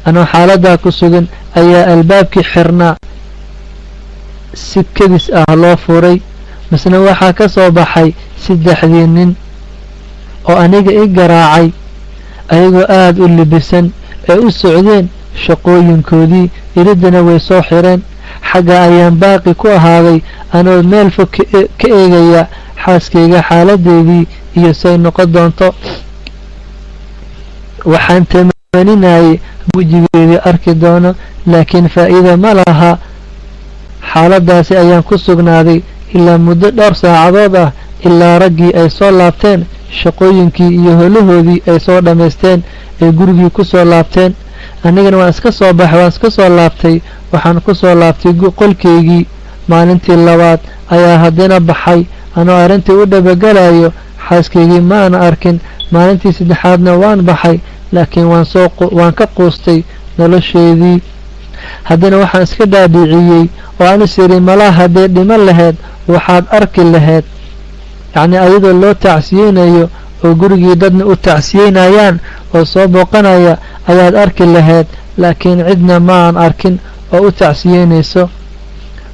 Anoo xaaladdaa ku sugan ayaa albaabkii xirnaa si kedis ah loo furay, misna waxaa ka soo baxay saddexdii nin oo aniga i garaacay, ayagoo aada u libisan ee u socdeen shaqooyinkoodii. Iriddana way soo xireen. Xagga ayaan baaqi ku ahaaday anoo meel fog ka eegaya xaaskayga xaaladeedii iyo say noqon doonto. Waxaan tamaninayay wejigeedii arki doono, laakiin faa'iida ma laha. Xaaladaasi ayaan ku sugnaaday ilaa muddo dhowr saacadood ah, ilaa raggii ay soo laabteen, shaqooyinkii iyo holahoodii ay soo dhammaysteen, ay gurigii ku soo laabteen. Anigana waan iska soo baxay, waan iska soo laabtay, waxaan ku soo laabtay qolkeygii. Maalintii labaad ayaa haddana baxay anoo arrintii u dhabagelayo, xaaskaygii ma aana arkin. Maalintii saddexaadna waan baxay, laakiin waan ka quustay nolosheedii. Haddana waxaan iska dhaadhiciyey oo aan is iri, malaa hadday dhiman lahayd waxaad arki lahayd, yacnii ayadoo loo tacsiyeynayo oo gurigii dadna u tacsiyeynayaan oo soo booqanaya ayaad arki lahayd, laakiin cidna ma aan arkin oo u tacsiyeynayso.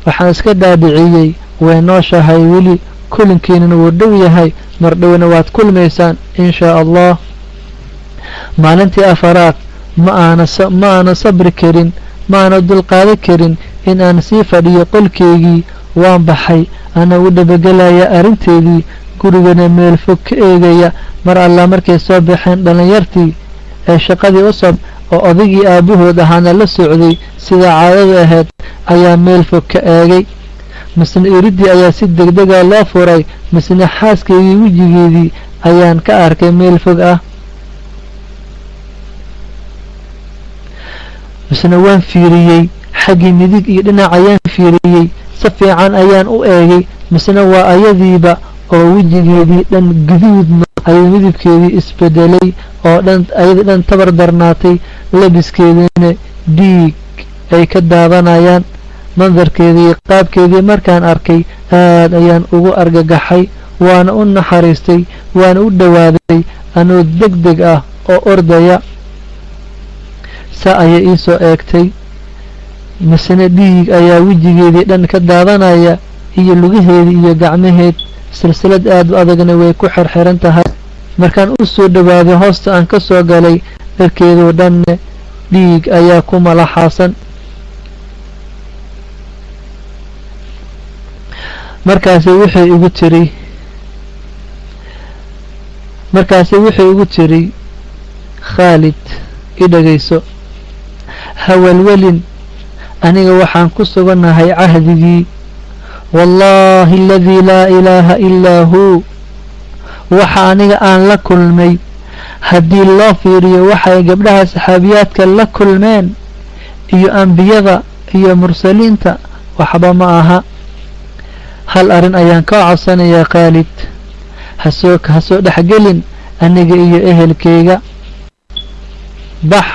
Waxaan iska dhaadhiciyey way nooshahay weli, kulinkiinana wuu dhow yahay, mar dhowna waad kulmaysaan in shaa Allah. Maalintii afaraad ma aana sabri karin, ma aana dulqaadan karin in aan sii fadhiyo qolkeygii. Waan baxay anaa u dhabagelaya arrinteedii, gurigana meel fog ka eegaya. Mar allaa markay soo baxeen dhallinyartii ee shaqadii u soo, oo odaygii aabbahood ahaana la socday sida caadadu ahayd, ayaa meel fog ka eegay. Misna iriddii ayaa si degdega loo furay, misna xaaskaygii wejigeedii ayaan ka arkay meel fog ah. Misna waan fiiriyey xaggii midig iyo dhinac ayaan fiiriyey, si fiican ayaan u eegay, misna waa ayadiiba oo wejigeedii dhan guduud, ayuu midabkeedii isbedelay oo dhan, ayadii dhan tabar darnaatay, labiskeediina dhiig ay ka daadanayaan. Mandarkeedii, qaabkeedii markaan arkay, aad ayaan ugu argagaxay, waana u naxariistay, waana u dhowaaday anoo deg deg ah oo ordaya. Saa ayay ii soo eegtay, misena dhiig ayaa wejigeedii dhan ka daadanaya, iyo lugaheedii iyo gacmaheed. Silsilad aad u adagna way ku xirxiran tahay. Markaan u soo dhowaaday, hoosta aan ka soo galay, dharkeedoo dhanne dhiig ayaa ku malaxaasan. Markaasi waxay igu tiri, "Khaalid, i dhagayso, hawalwelin. Aniga waxaan ku sugannahay cahdigii. Wallaahi aladii laa ilaaha ilaa huu, waxa aniga aan la kulmay haddii loo fiiriyo waxay gabdhaha saxaabiyaadka la kulmeen iyo ambiyada iyo mursaliinta, waxba ma aha. Hal arrin ayaan kaa codsanayaa, Khaalid: hasoo dhexgelin aniga iyo ehelkayga. Bax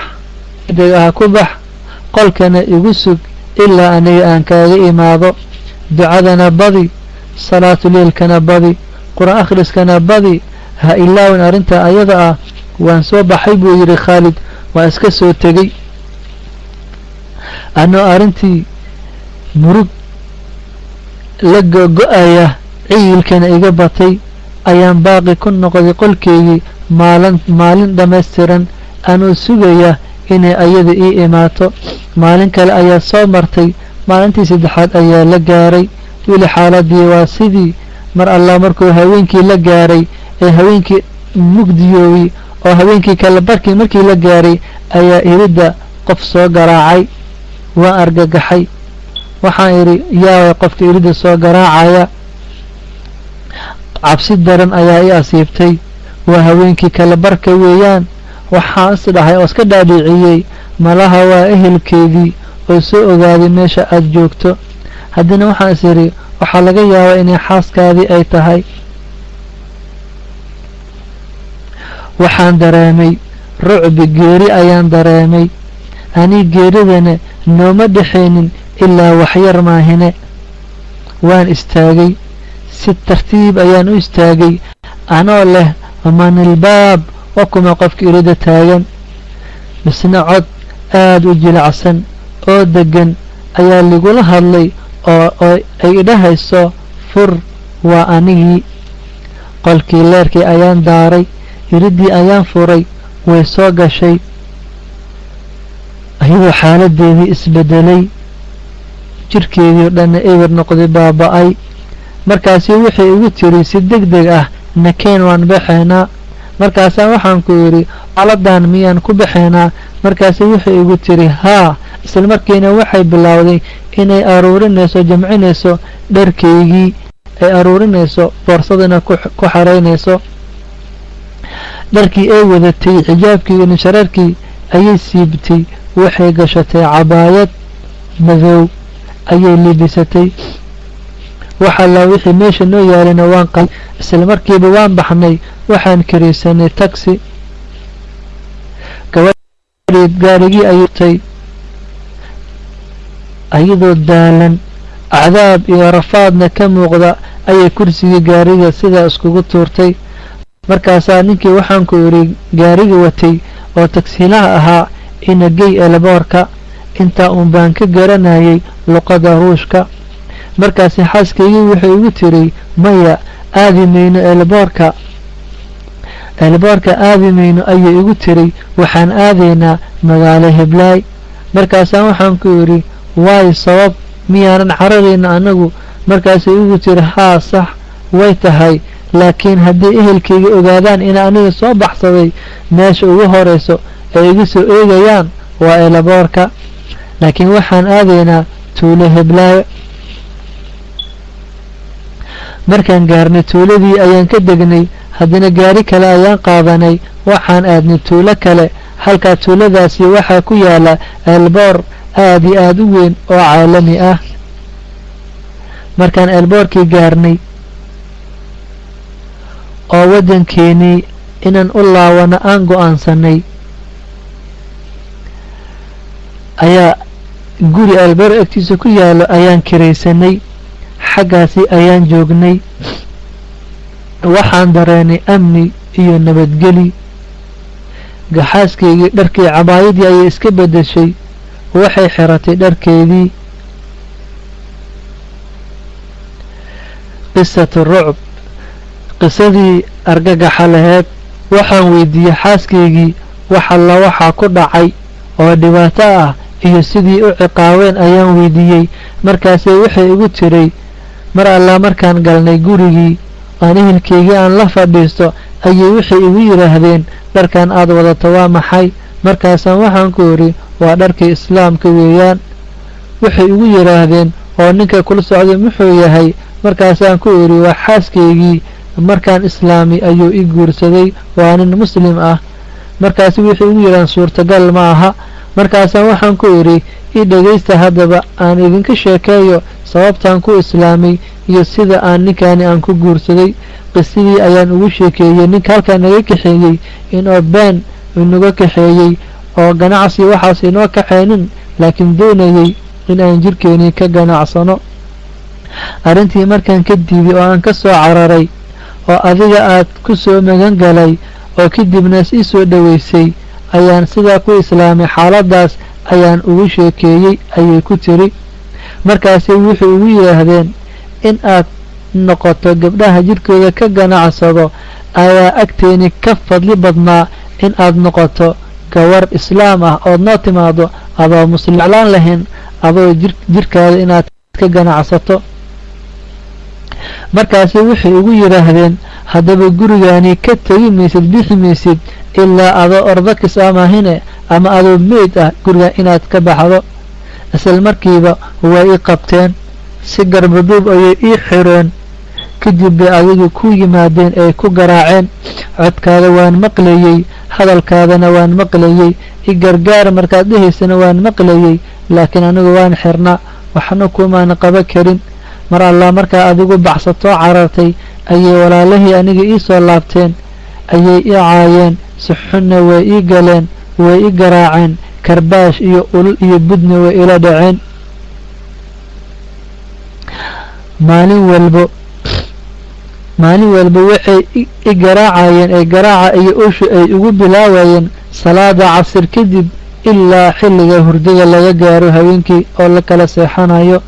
ha ku bax, qolkana igu sug ilaa aniga aan kaaga imaado. Ducadana badi, salaatuleilkana badi, qur-aan akhriskana badi, ha ilaawin arrintaa ayada ah." "Waan soo baxay," buu yidhi Khaalid, "waan iska soo tegey anoo arrintii murug la gogo-aya, ciyilkana iga batay. Ayaan baaqi ku noqday qolkeygii maalin dhammaystiran, anuu sugaya inay ayada ii imaato. Maalin kale ayaa soo martay. Maalintii saddexaad ayaa la gaaray, weli xaaladii waa sidii. Mar allah markuu haweenkii la gaaray ee haweenkii mugdiyoobay oo haweenkii kale barkii markii la gaaray, ayaa iridda qof soo garaacay. Waan argagaxay. Waxaan idhi, 'Yaaway qofka iridda soo garaacaya?' Cabsi daran ayaa i asiibtay. Waa haweenkii kale barka weeyaan. Waxaan is dhahay oo iska dhaadhiiciyey, malaha waa ehelkeedii oo soo ogaaday meesha aad joogto. Haddana waxaan is idhi, waxaa laga yaabaa inay xaaskaadii ay tahay. Waxaan dareemay rucbi geeri ayaan dareemay. Ani geeridana nooma dhexaynin ilaa waxyar maahine. Waan istaagay, si tartiib ayaan u istaagay, anoo leh, 'Manilbaab? Waa kuma qofka irida taagan?' Misna cod aad u jilacsan oo deggan ayaa ligula hadlay oo ay idhahayso, 'Fur, waa anigii.' Qolkii leerkii ayaan daaray, iriddii ayaan furay. Way soo gashay iyadoo xaaladeedii isbedelay, jirkeedii o dhanna eber noqday, baaba-ay. Markaasi waxay igu tiri si deg deg ah, 'Nakeen, waan baxaynaa.' Markaasaa waxaan ku yidhi, 'Xaaladan miyaan ku baxaynaa?' Markaasi waxay igu tiri, 'Haa.' Isla markiina waxay bilowday inay aruurinayso, jamcinayso dharkaygii, ay aruurinayso, boorsadana ku xaraynayso. Dharkii ay wadatay, xijaabkii iyo nishareerkii ayay siibtay. Waxay gashatay cabaayad madow ayay libisatay. Wax allaa wixii meesha noo yaalayna waan qal. Isla markiiba waan baxnay. Waxaan kiraysanay taxi. Gabadhii gaarigii ayay ayadoo daalan, cadaab iyo rafaadna ka muuqda, ayay kursigii gaariga sidaa iskugu tuurtay. Markaasaa ninkii waxaan ku idhi, gaariga watay oo tagsiilaha ahaa, 'Ina gey airport-ka.' Intaa uun baan ka garanayay luqada Ruushka. Markaasi xaaskaygii waxay igu tiri, 'Maya, aadi mayno airport-ka, airport-ka aadi mayno,' ayay igu tiri. 'Waxaan aadaynaa magaalo heblaay.' Markaasaa waxaan ku idhi, 'Waay, sabab? Miyaanan cararayna anagu?' Markaasay igu tiri, 'Haa, sax way tahay, laakiin haddii ehelkayga ogaadaan ina aniga soo baxsaday, meesha ugu horeyso ay iga soo eegayaan waa airport-ka. Laakiin waxaan aadaynaa tuulo heblaayo.' Markaan gaarnay tuuladii ayaan ka degnay. Haddana gaari kale ayaan qaadanay. Waxaan aadnay tuulo kale. Halkaa tuuladaasi waxaa ku yaala airport aad iyo aad u weyn oo caalami ah. Markaan airport-kii gaarnay oo waddankeenii inaan u laawano aan go-aansanay, ayaa Guri Albeer agtiisa ku yaalo ayaan kiraysanay, xaggaasi ayaan joognay. Waxaan dareenay amni iyo nabadgeli. Gaxaaskaygii dharkii cabaayadii ayay iska beddeshay, waxay xiratay dharkeedii. Qisatu rucb, qisadii argagaxa laheed. Waxaan weydiiyey xaaskaygii wax alla waxaa ku dhacay oo dhibaato ah iyo sidii u ciqaabeen ayaan weydiiyey. Markaasay waxay igu tiray, mar allaa markaan galnay gurigii aan ehelkaygii aan la fadhiisto ayay waxay igu yidhaahdeen, dharkan aad wadato waa maxay? Markaasaan waxaan ku idhi, waa dharkii islaamka weeyaan. Waxay igu yidhaahdeen, oo ninka kula socday muxuu yahay? Markaasaan ku idhi, waa xaaskaygii, markaan islaami ayuu i guursaday, waa nin muslim ah. Markaasi waxay igu yidhahdeen, suurtagal ma aha. Markaasaan waxaan ku idhi, i dhegaysta haddaba aan idinka sheekeeyo sababtaan ku islaamay iyo sida aan ninkaani aan ku guursaday. Qisadii ayaan ugu sheekeeyey ninka halkaa naga kaxeeyey inoo been inaga kaxeeyey oo ganacsi waxaas inoo kaxeenin, laakiin doonayey in aan jirkeenii ka ganacsano. Arrintii markaan ka diiday oo aan ka soo cararay oo adiga aad ku soo magan galay oo kadibna ii soo dhoweysay ayaan sidaa ku islaamay. Xaaladaas ayaan ugu sheekeeyey, ayay ku tiri. Markaasay wuxuu igu yidhaahdeen, in aad noqoto gabdhaha jirkooda ka ganacsado ayaa agteeni ka fadli badnaa in aad noqoto gawar islaam ah ood noo timaado adoo muslim jeclaan lahayn adoo jirkaada inaad ka ganacsato. Markaasi waxay igu yidhaahdeen, haddaba gurigaani ka tegi maysid, bixi maysid ilaa adoo ordakis amahine ama adoo meyd ah guriga inaad ka baxdo. Isla markiiba way i qabteen, si garbaduub ayay ii xireen. Kadib bay adigu ku yimaadeen ay ku garaaceen. Codkaada waan maqlayey, hadalkaadana waan maqlayey, i gargaar markaad dhehaysana waan maqlayey, laakiin anigu waan xirnaa, waxna kumaana qaba karin. Mar allaa markaa adigu baxsatoo carartay ayay walaalahii aniga ii soo laabteen, ayay i caayeen, si xunna way ii galeen, way i garaaceen, karbaash iyo ulul iyo budna way ila dhaceen. Maalin walba waxay i garaacayeen ee garaaca iyo ushu ay igu bilaawayeen salaada casir kadib ilaa xilliga hurdada laga gaaro habeenkii oo la kala seexanayo.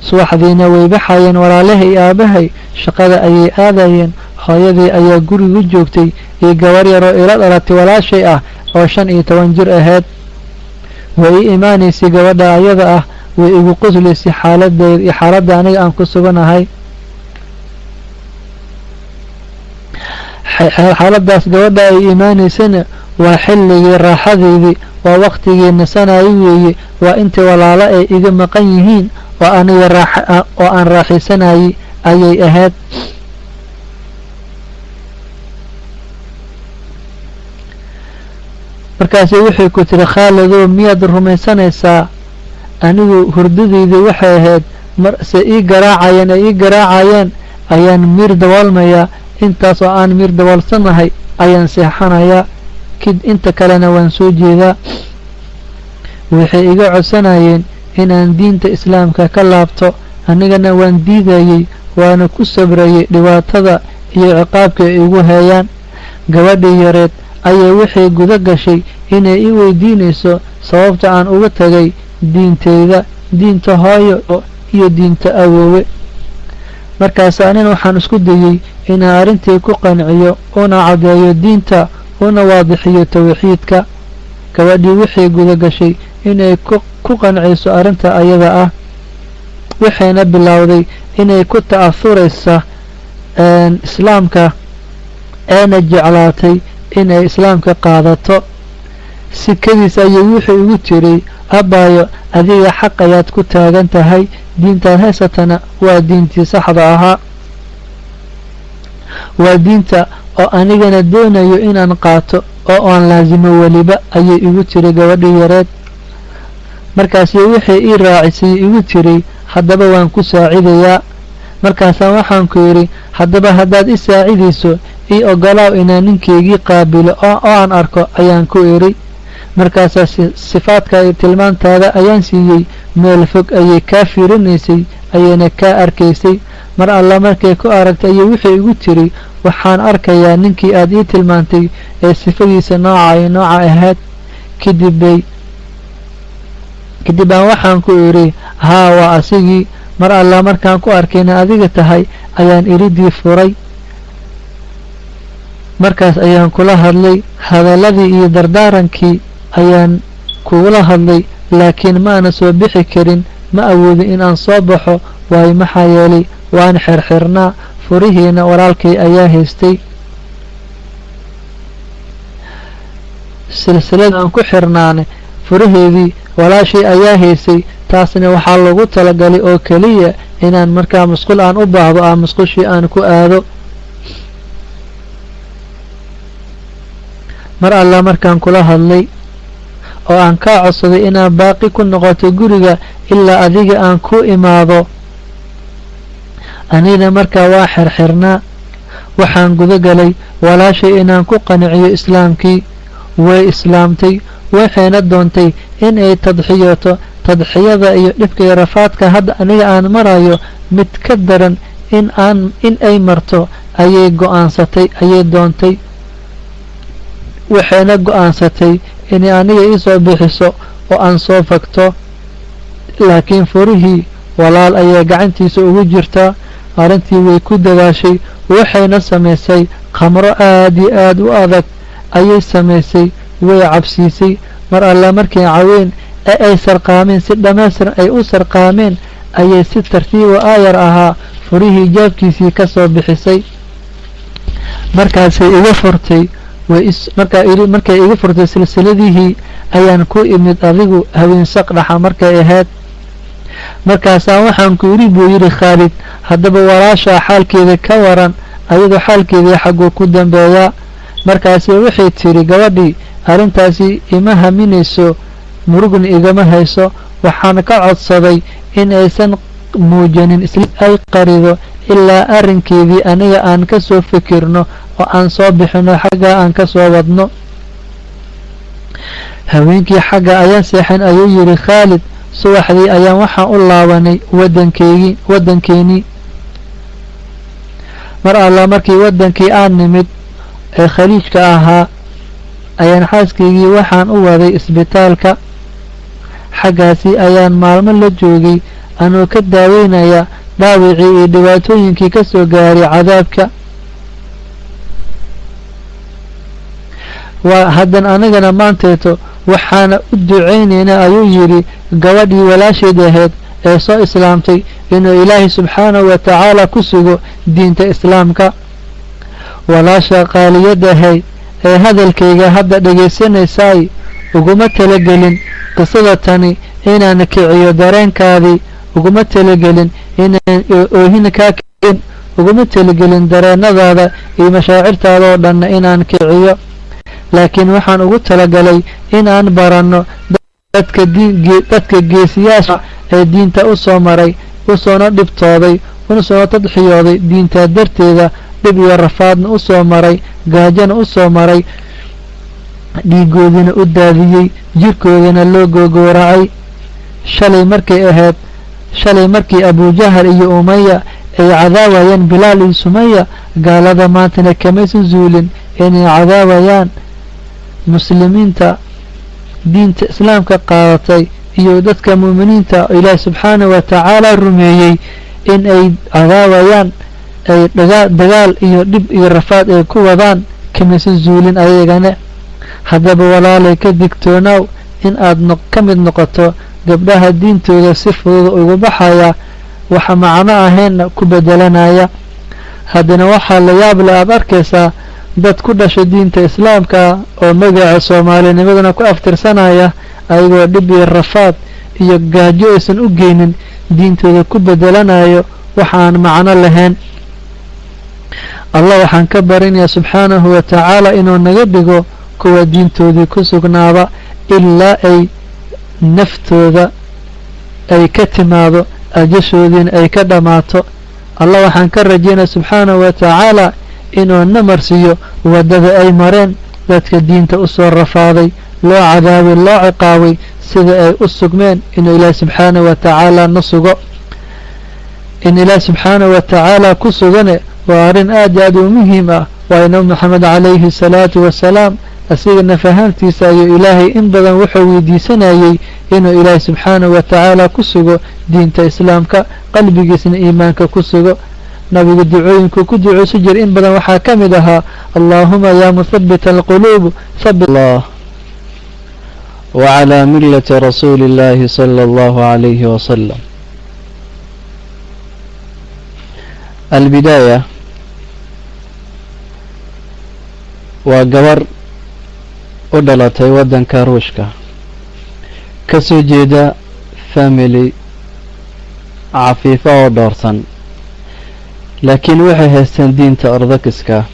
Subaxdiina way baxayeen walaalahay iyo aabahay, shaqada ayay aadayeen. Hooyadii ayaa gurigu joogtay iyo gabar yaroo ila dhalatay walaashay ah oo 15 jir ahayd. Way ii imaanaysay gabadha ayada ah, way igu qoslaysay xaaladeyda iyo xaaladda aniga aan ku suganahay. Xaaladaas gabadha ay imaanaysana waa xilligii raaxadeydii, waa waqtigii nasanayo weeye, waa intii walaalo ay iga maqan yihiin oo aniga oo aan raaxaysanayay ayay ahayd. Markaasi waxay ku tiri, Khaalidow, miyaad rumaysanaysaa anigu hurdadeydii waxay ahayd mar se ii garaacayeen ay ii garaacayeen ayaan miir daboolmayaa, intaas oo aan miir daboolsanahay ayaan seexanayaa, kid inta kalena waan soo jeedaa. Waxay iga codsanayeen inaan diinta islaamka ka laabto, anigana waan diidayey, waana ku sabrayay dhibaatada iyo ciqaabka ay igu heeyaan. Gabadhii yareed ayaa waxay guda gashay inay i weydiinayso sababta aan uga tagay diinteyda, diinta hooyo iyo diinta awoowe. Markaas anina waxaan isku dayey inaan arrintii ku qanciyo, una caddeeyo diinta, una waadixiyo tawxiidka. Gabadhii waxay guda gashay inay ku qanciso arrinta ayada ah, waxayna bilowday inay ku ta'ahuraysa islaamka eena jeclaatay inay islaamka qaadato. Sikadiis ayay wuxuu igu tiri, abbaayo, adiga xaq ayaad ku taagan tahay, diintaad haysatana waa diintii saxda ahaa, waa diinta oo anigana doonayo inaan qaato oo aan laasimo weliba, ayay igu tiri gabadhii yareed. Markaasi waxay ii raacisay igu tiri, haddaba waan ku saacidayaa. Markaasaan waxaan ku yidhi, haddaba haddaad i saacidayso ii ogolaaw inaan ninkaygii qaabilo oo aan arko, ayaan ku idhi. Markaasaa sifaadka iyo tilmaantaada ayaan siiyey. Meel fog ayay kaa fiirinaysay, ayayna kaa arkaysay. Mar alla markay ku aragtay ayay wixii igu tiri, waxaan arkayaa ninkii aad ii tilmaantay ee sifadiisa nooca iyo nooca ahayd. Kadib baan waxaan ku idhi, haa, waa asigii. Mar alla markaan ku arkayna adiga tahay ayaan iridii furay. Markaas ayaan kula hadlay, hadalladii iyo dardaarankii ayaan kugula hadlay, laakiin ma aana soo bixi karin, ma awoodin in aan soo baxo, waayo maxaa yeelay waan xirxirnaa, furihiina walaalkay ayaa haystay. Silsilada aan ku xirnaane furaheedii walaashay ayaa haysay. Taasna waxaa loogu talagalay oo keliya inaan markaa musqul aan u baahdo aan musqushii aan ku aado. Mar alla markaan kula hadlay oo aan kaa codsaday inaan baaqi ku noqoto guriga ilaa adiga aan ku imaado, anina markaa waa xirxirnaa. Waxaan guda galay walaashay inaan ku qanciyo islaamkii. Way islaamtay, waxayna doontay in ay tadxiyoto. Tadxiyada iyo dhibka iyo rafaadka hadda aniga aan marayo mid ka daran in ay marto ayay go'aansatay, ayay doontay. Waxayna go'aansatay inay aniga iisoo bixiso oo aan soo fagto, laakiin furihii walaal ayaa gacantiisa ugu jirtaa. Arrintii way ku dadaashay, waxayna samaysay khamro aad iyo aad u adag ayay samaysay, way cabsiisay. Mar alla markay caween ee ay sarqaameen, si dhammaystiran ay u sarqaameen, ayay si tartiibo aayar ahaa furihii jaabkiisii ka soo bixisay. Markaasay iga furtay. Markay iga furtay silsiladihii ayaan ku imid adigu haween saqdhaxa markay ahayd. Markaasaa waxaan ku yidhi, buu yidhi Khaalid, haddaba walaashaa xaalkeeda ka waran, ayadoo xaalkeedii xagguu ku dambeeyaa? Markaasi waxay tidhi gabadhii, arrintaasi ima haminayso, murugna igama hayso. Waxaan ka codsaday in aysan muujanin, ay qarido ilaa arrinkeedii aniga aan ka soo fikirno oo aan soo bixino, xaggaa aan ka soo wadno. Haweenkii xagga ayaan seexan, ayuu yidhi Khaalid. Subaxdii ayaan waxaan u laabanay waddankeygii, waddankeenii. Mar alla markii waddankii aan nimid ee Khaliijka ahaa ayaan xaaskaygii waxaan u waday isbitaalka. Xaggaasi ayaan maalmo la joogay anoo ka daaweynaya dhaawicii iyo dhibaatooyinkii ka soo gaaray cadaabka. Waa haddan anigana maanteeto waxaana u ducaynaynaa, ayuu yidhi, gabadhii walaasheed ahayd ee soo islaamtay inuu Ilaahay subxaanahu wa tacaala ku sugo diinta islaamka. Walaasha qaaliyadahay ee hadalkayga hadda dhegaysanaysaay, uguma talagelin qisada tani inaan kiciyo dareenkaadii, uguma talagelin inaan oohina kaa kicin, uguma talagelin dareenadaada iyo mashaacirtaada oo dhanna inaan kiciyo, laakiin waxaan ugu talagalay inaan baranno dadka geesiyaasha ee diinta u soo maray, usoona dhibtooday, una soo tadxiyooday diintaa darteeda, dhib iyo rafaadna u soo maray, gaajana u soo maray, dhiigoodina u daadiyey, jirkoodana loo googowracay. Shalay markay ahayd, shalay markii Abujahal iyo Umaya ay cadaawayeen Bilaal iyo Sumaya, gaalada maantana kamaysan zuulin inay cadaawayaan muslimiinta diinta islaamka qaadatay iyo dadka muuminiinta Ilaahi subxaanahu wa tacaala rumeeyey, in ay cadaawayaan, ay dagaal iyo dhib iyo rafaad ay ku wadaan kamaysan zuulin ayagana. Haddaba walaalay, ka digtoonaaw in aad ka mid noqoto gabdhaha diintooda si fudud ugu baxaya, waxa macno ahaynna ku bedelanaya. Haddana waxaa la yaab le aad arkaysaa dad ku dhashay diinta islaamka oo magaca soomaalinimadana ku aftirsanaya, ayagoo dhib iyo rafaad iyo gaajo aysan u geynin diintooda ku bedelanayo wax aan macno lahayn. Allah waxaan ka barinayaa subxaanahu wa tacaala inuu naga dhigo kuwa diintoodii ku sugnaada ilaa ay naftooda ay ka timaado, ajashoodiina ay ka dhammaato. Allah waxaan ka rajaynaya subxaanahu wa tacaala inuu na marsiiyo waddada ay mareen dadka diinta u soo rafaaday, loo cadaabay, loo ciqaabay, Sida ay u sugmeen inuu Ilaahi subxaanahu wa tacaala na sugo, in Ilaahi subxaanahu wa tacaala ku sugane waa arrin aad iyo aad u muhiim ah. Waayo, Nabi Maxamed calayhi salaatu wasalaam asiga nafahaantiisa ayuu Ilaahay in badan wuxuu weydiisanayey inuu Ilaahay subxaanahu wa tacaala ku sugo diinta Islaamka, qalbigiisna iimaanka ku sugo. Nabigu ducooyinku ku duceysu jira in badan waxaa ka mid ahaa: "Allaahuma yaa muthabbita alquluub, thabbit الله وعلى ملة رسول الله صلى الله عليه وسلم. البداية waa gabar u dhalatay waddanka Ruushka, ka soo jeeda family cafiifa oo dhoorsan, laakiin waxay haysteen diinta Orthodoxiska.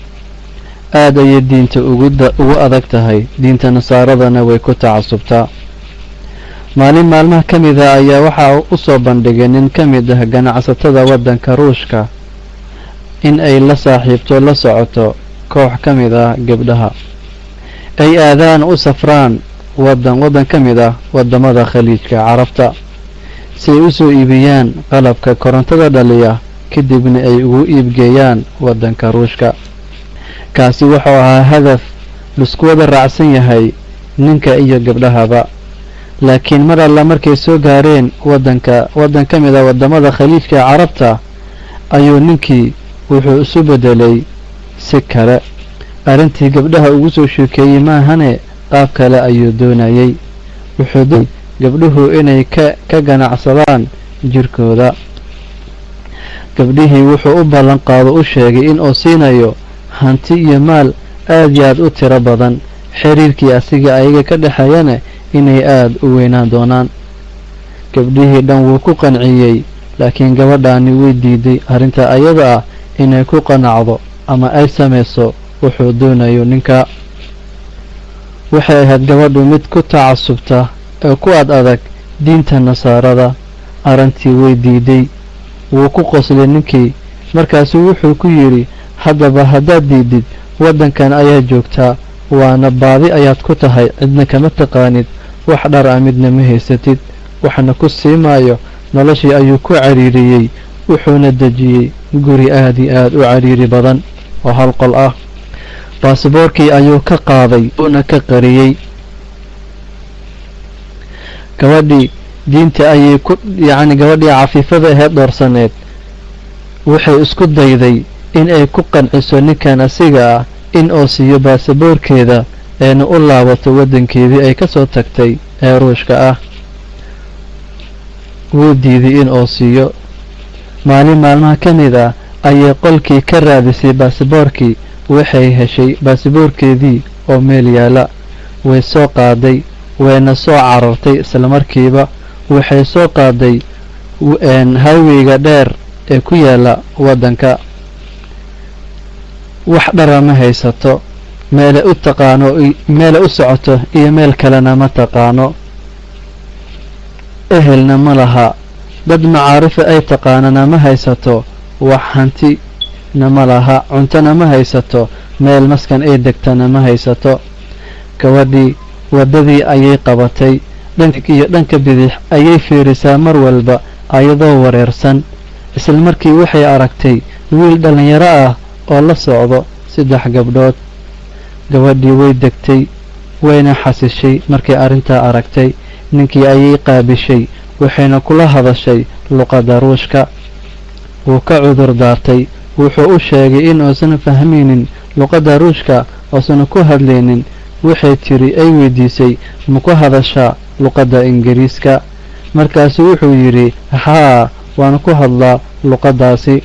Aad ayay diinta ugu adag tahay, diinta Nasaaradana way ku tacasubtaa. Maalin maalmaha ka mid ah ayaa waxaa u soo bandhigay nin ka mid ah ganacsatada waddanka Ruushka in ay la saaxiibto, la socoto koox ka mid ah gabdhaha, ay aadaan, u safraan waddan ka mid ah waddamada Khaliijka Carabta, si ay u soo iibiyaan qalabka korontada dhaliya, kadibna ay ugu iibgeeyaan waddanka Ruushka. Kaasi wuxuu ahaa hadaf laisku wada raacsan yahay ninka iyo gabdhahaba. Laakiin mar alla markay soo gaareen waddanka, waddan ka mid ah waddamada Khaliijka Carabta, ayuu ninkii wuxuu isu beddelay si kale. Arrintii gabdhaha ugu soo sheekeeyey maahane, qaab kale ayuu doonayey. Wuxuu gabdhuhu inay ka ganacsadaan jirkooda. Gabdhihii wuxuu u ballan qaado, u sheegay in uu siinayo hanti iyo maal aad iyo aad u tiro badan, xiriirkii asiga ayaga ka dhexeeyana inay aada u weynaan doonaan. Gabdhihii dhan wuu ku qanciyey, laakiin gabadhaani way diiday arrinta ayada ah inay ku qanacdo ama ay samayso wuxuu doonayo ninka. Waxay ahayd gabadhu mid ku tacasubta ee ku ad adag diinta Nasaarada. Arrintii way diiday. Wuu ku qoslay ninkii. Markaasuu wuxuu ku yidhi: "Haddaba haddaad diidid, waddankan ayaad joogtaa, waana baadi ayaad ku tahay, cidna kama taqaanid, wax dhar ah midna ma haysatid, waxna ku sii maayo." Noloshii ayuu ku cariiriyey, wuxuuna dejiyey guri aad iyo aad u cariiri badan oo hal qol ah. Baasboorkii ayuu ka qaaday, uuna ka qariyey. Gabadhii diinta ayay ku, yacni gabadhii cafiifada aheed, dhoorsaneed, waxay isku dayday in ay ku qanciso ninkan asiga ah in uu siiyo baasaboorkeeda, eena u laabato waddankeedii ay ka soo tagtay ee Ruushka ah. Wuu diiday in uu siiyo. Maalin maalmaha ka mid ah ayay qolkii ka raadisay baasaboorkii. Waxay heshay baasaboorkeedii oo meel yaala. Way soo qaaday, wayna soo carartay islamarkiiba. Waxay soo qaaday highwayga dheer ee ku yaala waddanka. Wax dhara ma haysato, meelay u taqaano, meelay u socoto iyo meel kalena ma taqaano, ehelna ma laha, dad macaarifa ay taqaanana ma haysato, wax hantina ma laha, cuntona ma haysato, meel maskan ay degtana ma haysato. Gabadhii waddadii ayay qabatay. Dhanka iyo dhanka bidix ayay fiirisaa mar walba ayadoo wareersan. Isla markii waxay aragtay wiil dhallinyaro ah oo la socdo 3 gabdhood. Gabadhii way degtay, wayna xasishay markay arrintaa aragtay. Ninkii ayay qaabishay, waxayna kula hadashay luqadda Ruushka. Wuu ka cudur daartay, wuxuu u sheegay in uusan fahmaynin luqadda Ruushka, uusan ku hadlaynin. Waxay tiri, ay weydiisay: "Ma ku hadashaa luqadda Ingiriiska?" Markaasuu wuxuu yidhi: "Haa, waan ku hadlaa luqaddaasi."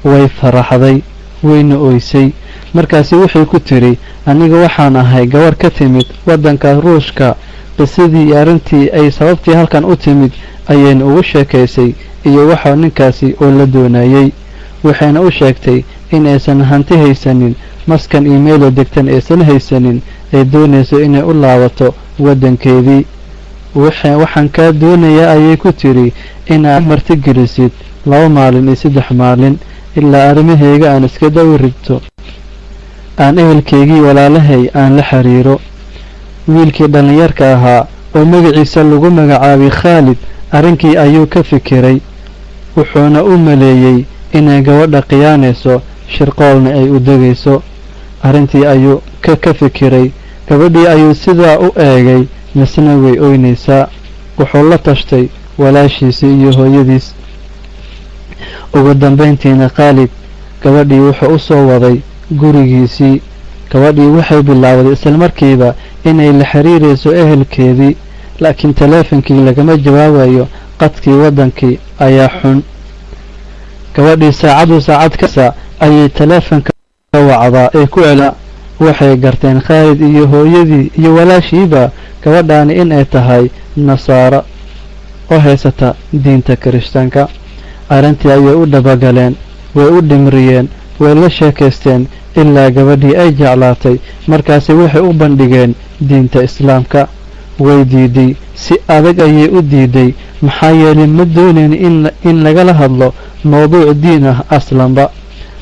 Way faraxday, wayna oysay. Markaasi waxay ku tiri: "Aniga waxaan ahay gabar ka timid waddanka Ruushka." Qisadii iyo arrintii ay sababtii halkan u timid ayayna ugu sheekaysay iyo waxa ninkaasi oo la doonayey. Waxayna u sheegtay in aysan hanti haysanin, maskan iyo meelo degtan aysan haysanin, ay doonayso inay u laabato waddankeedii. "Waxaan kaa doonayaa," ayay ku tiri, "inaad martigelisid 2 maalin iyo 3 maalin ilaa arrimahayga aan iska dawi rigto, aan ehelkaygii walaalahay aan la xiriiro." Wiilkii dhallinyarka ahaa oo magaciisa lagu magacaabay Khaalid arrinkii ayuu ka fikiray, wuxuuna u maleeyey inay gabadha khiyaanayso, shirqoolna ay u degayso. Arrintii ayuu ka fikiray. Gabadhii ayuu sidaa u eegay, misna way oynaysaa. Wuxuu la tashtay walaashiisii iyo hooyadiis. Ugu dambayntiina Khaalid gabadhii wuxuu u soo waday gurigiisii. Gabadhii waxay bilaawday isla markiiba inay la xiriirayso ehelkeedii, laakiin taleefankii lagama jawaabayo, qadkii waddankii ayaa xun. Gabadhii saacadu saacad kasta ayay taleefanka wacdaa ee ku celaa. Waxay garteen Khaalid iyo hooyadii iyo walaashiiba gabadhaani inay tahay nasaaro oo haysata diinta kirishtaanka. Arrintii ayay u dhabagaleen, way u dhimriyeen, way la sheekaysteen ilaa gabadhii ay jeclaatay. Markaasi waxay u bandhigeen diinta islaamka. Way diiday, si adag ayay u diiday, maxaa yeelay ma doonayn in lagala hadlo mowduuc diin ah aslanba.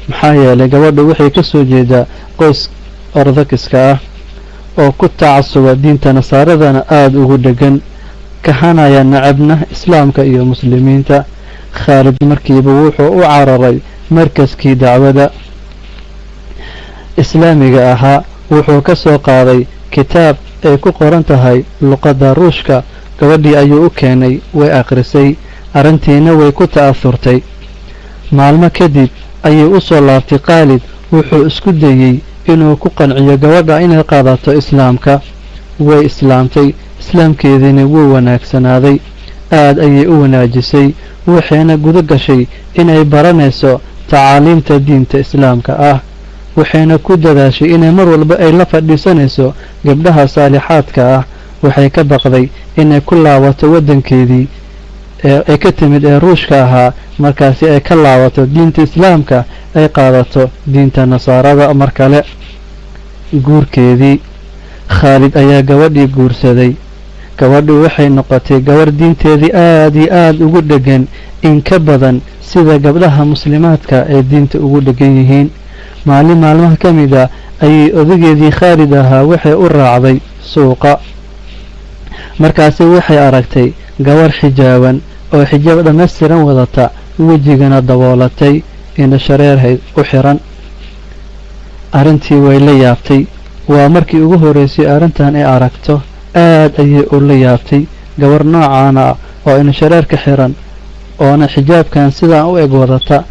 Maxaa yeelay gabadhu waxay ka soo jeedaa qoys ordokiska ah oo ku tacasuba diinta nasaaradana aada ugu dhegan, kahanaya nacabna islaamka iyo muslimiinta. Khaalid markiiba wuxuu u cararay markaskii dacwada islaamiga ahaa. Wuxuu ka soo qaaday kitaab ay ku qoran tahay luqadda Ruushka. Gabadhii ayuu u keenay, way akhrisay, arrintiina way ku ta'asurtay. Maalmo kadib ayay u soo laabtay Khaalid. Wuxuu isku dayey inuu ku qanciyo gabadha inay qaadato islaamka. Way islaamtay, islaamkeediina wuu wanaagsanaaday, aad ayay u wanaajisay, waxayna guda gashay inay baranayso tacaaliimta diinta islaamka ah. Waxayna ku dadaashay inay mar walba ay la fadhiisanayso gabdhaha saalixaadka ah. Waxay ka baqday inay ku laabato waddankeedii ee ay ka timid ee Ruushka ahaa, markaasi ay ka laabato diinta islaamka, ay qaadato diinta nasaarada mar kale. Guurkeedii, Khaalid ayaa gabadhii guursaday. Gabadhu waxay noqotay gabarh diinteedii aad iyo aad ugu dheggan, in ka badan sida gabdhaha muslimaadka ay diinta ugu dheggan yihiin. Maalin maalmaha ka mid ah ayay odageedii Khaalid ahaa waxay u raacday suuqa. Markaasi waxay aragtay gabarh xijaaban oo xijaab dhammaystiran wadata, wejigana daboolatay, indho shareer u xiran. Arrintii way la yaabtay. Waa markii ugu horreysay arrintan ay aragto. Aad ayay ula yaabtay gabar noocaana ah oo indho shareerka xiran oona xijaabkan sidaan u eg wadata.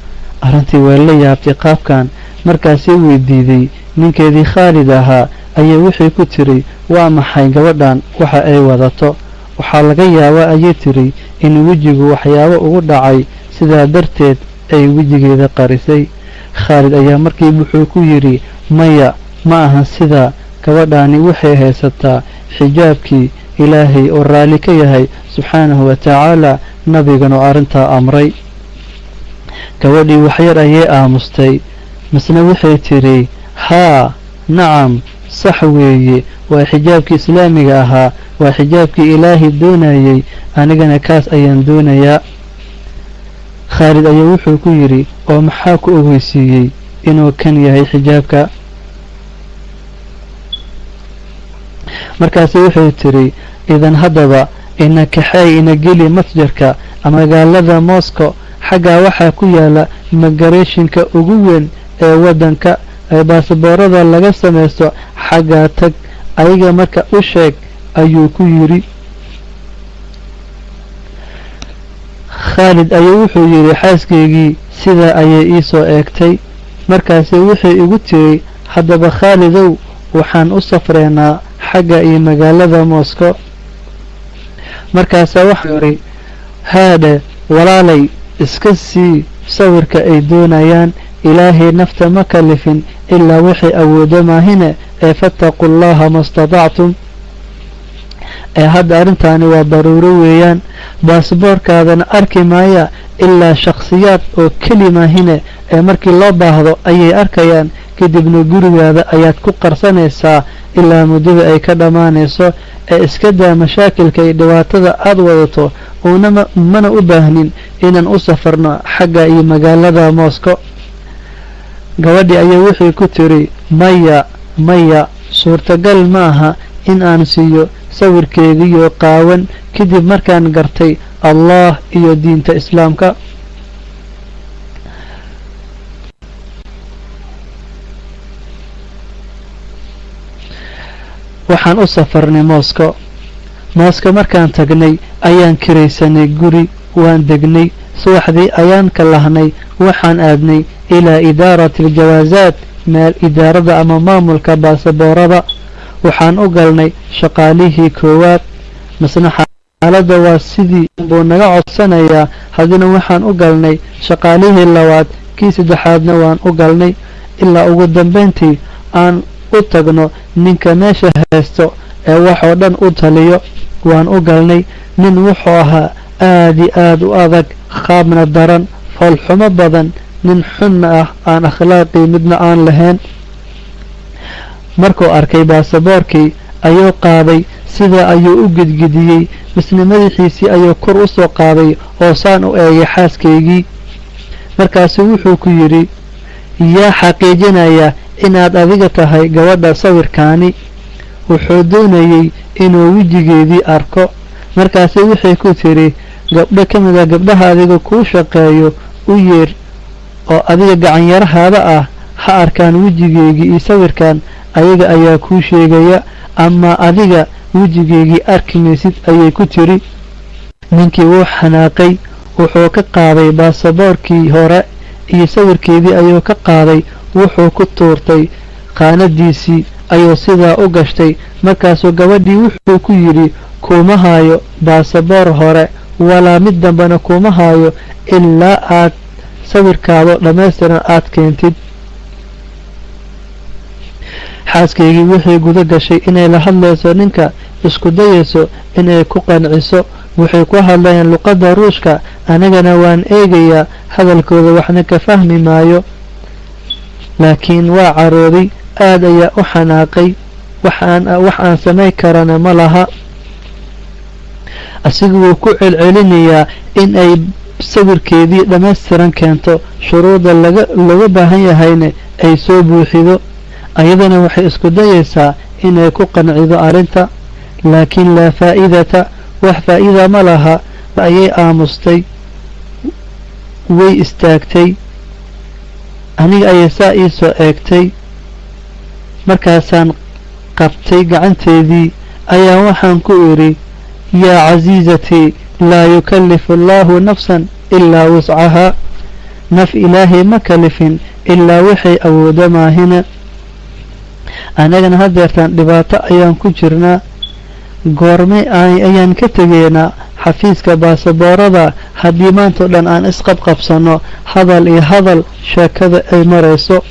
Arrintii way la yaabtay qaabkan. Markaasay weydiiday ninkeedii Khaalid ahaa, ayaa wixii ku tiri, waa maxay gabadhan waxa ay wadato? Waxaa laga yaabaa, ayay tiri, in wejigu waxyaabo ugu dhacay, sidaa darteed ay wejigeeda qarisay. Khaalid ayaa markiiba wuxuu ku yidhi, maya, ma ahan sidaa, gabadhaani waxay haysataa xijaabkii Ilaahay oo raalli ka yahay subxaanahu wa tacaala, nabigan oo arrintaa amray. Gabadhii waxyar ayay aamustay, misna waxay tidhi, haa, nacam, sax weeye, waa xijaabkii islaamiga ahaa, waa xijaabkii Ilaahay doonayey, anigana kaas ayaan doonayaa. Khaalid ayaa wuxuu ku yidhi, oo maxaa ku ogeysiiyey inuu kan yahay xijaabka? Markaasi wuxuu tidhi, idan haddaba ina kaxeey, ina geli matjarka ama magaalada Moscow, xaggaa waxaa ku yaala migareeshinka ugu weyn ee waddanka ee baasaboorada laga samaysto, xaggaa tag, ayaga marka u sheeg, ayuu ku yidhi. Khaalid ayaa wuxuu yidhi, xaaskaygii sidaa ayay ii soo eegtay, markaasi waxay igu tiri, haddaba Khaalidow, waxaan u safreynaa xagga iyo magaalada Moscow. Markaasaa waxuu yidhi, haadhe walaalay, iska sii sawirka ay doonayaan, Ilaahay nafta ma kalifin ilaa waxay awoodo maahine, ee fattaqullaha mastatactum. Ee hadda arrintaani waa daruuro weeyaan, baasboorkaadana arki maaya ilaa shakhsiyaad oo keli maahine, ee markii loo baahdo ayay arkayaan, kadibna gurigaada ayaad ku qarsanaysaa ilaa muddada ay ka dhammaanayso. Ee iska daa mashaakilka iyo dhibaatada aad wadato, uunama mana u baahnin inaan u safarno xagga iyo magaalada Moscow. Gabadhii ayaa wuxuu ku tiri, maya maya, suurtagal ma aha in aan siiyo Sawirkeediiyoo qaawan kadib markaan gartay Allah iyo diinta Islaamka. Waxaan u safarnay Moscow. Moscow markaan tagnay ayaan kiraysanay guri, waan degnay. Subaxdii ayaan ka lahnay, waxaan aadnay ilaa idaarati aljawaasaat, meel idaarada ama maamulka baasaboorada. Waxaan u galnay shaqaalihii koowaad, masna xaaladda waa sidii buu naga codsanayaa. Haddana waxaan u galnay shaqaalihii labaad, kii saddexaadna waan u galnay, ilaa ugu dambeyntii aan u tagno ninka meesha haysto ee waxoo dhan u taliyo. Waan u galnay. Nin wuxuu ahaa aad i aad u adag, qaabna daran, foolxumo badan, nin xunna ah, aan akhlaaqii midna aan lahayn. Markuu arkay baasaboorkii ayuu qaaday, sidaa ayuu u gedgediyey, misna madaxiisii ayuu kor u soo qaaday oo saan u eegay xaaskaygii. Markaasu wuxuu ku yidhi, "Yaa xaqiijinaya inaad adiga tahay gabadha sawirkaani?" Wuxuu doonayey inuu wejigeedii arko. Markaasi waxay ku tiri, "Gabdho ka mid a gabdhaha adiga kuu shaqeeyo u yeer oo adiga gacanyarahaada ah, ha arkaan wejigeygii iyo sawirkan, ayaga ayaa kuu sheegaya, ama adiga wejigeygii arki maysid," ayay ku tiri. Ninkii wuu xanaaqay. Wuxuu ka qaaday baasaboorkii hore iyo sawirkeedii ayuu ka qaaday, wuxuu ku tuurtay qaanadiisii ayuu sidaa u gashtay. Markaasuu gabadhii wuxuu ku yidhi, "Kuma haayo baasaboor hore walaa mid dambena kuma haayo ilaa aad sawirkaado dhammaystiran aad keentid." Xaaskaygii waxay guda gashay inay la hadlayso ninka, isku dayayso inay ku qanciso. Waxay ku hadlayaan luqadda Ruushka, anigana waan eegayaa hadalkooda, waxna ka fahmi maayo. Laakiin waa carooday, aad ayaa u xanaaqay, wax aan samayn karana ma laha. Asigu wuu ku celcelinayaa in ay sawirkeedii dhammaystiran keento, shuruudda laga looga baahan yahayna ay soo buuxido. Ayadana waxay isku dayaysaa inay ku qancido arrinta, laakiin laa faa'idata, wax faa'iida ma laha. Ayay aamustay, way istaagtay, aniga ayay saa ii soo eegtay. Markaasaan qabtay gacanteedii ayaa waxaan ku idhi, "Yaa casiizatii, laa yukallifu Allaahu nafsan ilaa wuscahaa. Naf Ilaahay ma kalifin ilaa waxay awoodo maahina. Annagana hadeertaan dhibaato ayaan ku jirnaa. Goormay ayaan ka tegaynaa xafiiska baasaboorada haddii maantao dhan aan isqabqabsano, hadal iyo hadal sheekada ay marayso?"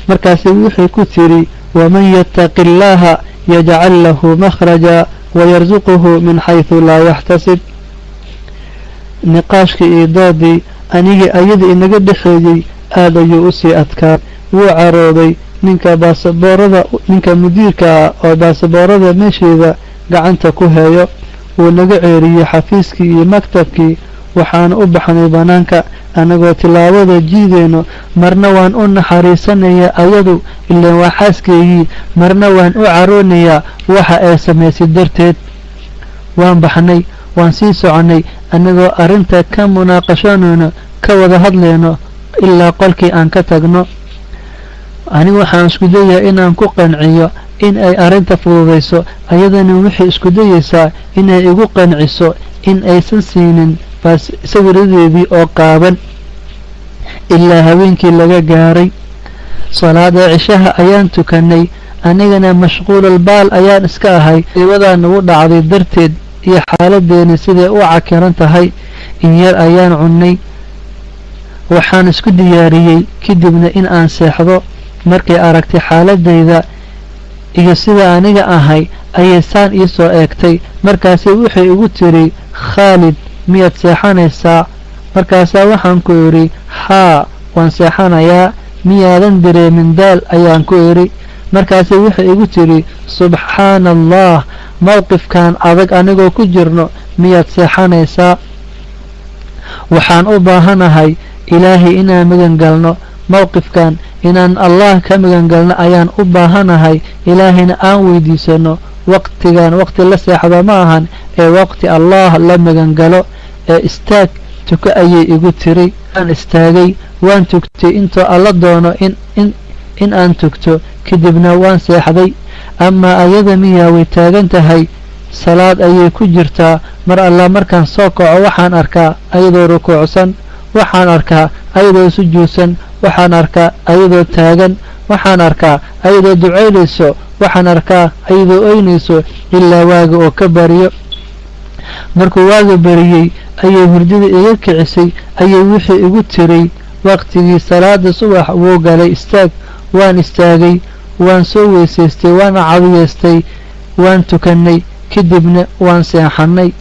Markaasi wuxuu ku tiri, "Waman yattaqi illaaha yajcal lahu makhraja wayarsuquhu min xaysu laa yaxtasib." Niqaashkii iyo doodii anigii ayada inaga dhexeeyey aad ayuu usii adkaa. Wuu carooday ninka baasaboorada, ninka mudiirka ah oo baasaboorada meesheeda gacanta ku heeyo. Wuu naga ceeriyey xafiiskii iyo maktabkii. Waxaana u baxnay bannaanka annagoo tilaabada jiideyno. Marna waan u naxariisanayaa ayadu, ilaan waa xaaskaygii, marna waan u caroonayaa waxa ay samaysay darteed. Waan baxnay, waan sii soconay annagoo arrinta ka munaaqashanayno, ka wada hadlayno, ilaa qolkii aan ka tagno. Anigu waxaan isku dayayaa inaan ku qanciyo in ay arrinta fududayso, ayadana waxay isku dayaysaa inay igu qanciso in aysan siinin sawiradeedii oo qaaban. Ilaa habeenkii laga gaaray, salaada cishaha ayaan tukanay. Anigana mashquulal baal ayaan iska ahay dhibadaa nagu dhacday darteed iyo xaaladeeni siday u cakiran tahay. In yar ayaan cunnay, waxaan isku diyaariyey kadibna in aan seexdo. Markay aragtay xaaladayda iyo sida aniga ahay ayay saan ii soo eegtay. Markaasi waxay igu tiri, "Khaalid, miyaad seexanaysaa?" Markaasaa waxaan ku idhi, "Haa, waan seexanayaa. Miyaadan dareemin daal?" ayaan ku idhi. Markaasi waxay igu tiri, "Subxaana Allah, mowqifkan adag anigoo ku jirno miyaad seexanaysaa? Waxaan u baahanahay Ilaahay inaan magan galno. Mowqifkan inaan Allah ka magan galno ayaan u baahanahay, Ilaahayna aan weydiisano Waqtigan waqti la seexdo ma ahan ee waqti Allah la magangalo ee istaag tuko, ayay igu tiri. Waan istaagay, waan tugtay intoo Alla doono in aan tugto, kadibna waan seexday. Amaa ayada miyaa, way taagan tahay, salaad ayay ku jirtaa. Mar alla markaan soo kaco, waxaan arkaa ayadoo rukuucsan, waxaan arkaa ayadoo sujuudsan, waxaan arkaa ayadoo taagan, waxaan arkaa ayadoo ducaynayso, waxaan arkaa ayadoo oynayso, ilaa waaga oo ka bariyo. Markuu waaga bariyey ayay hurdada iga kicisay, ayay wixii igu tiray: "Waqtigii salaada subax wuu galay, istaag." Waan istaagay, waan soo weysaystay, waan cadiyaystay, waan tukanay, kadibna waan seexanay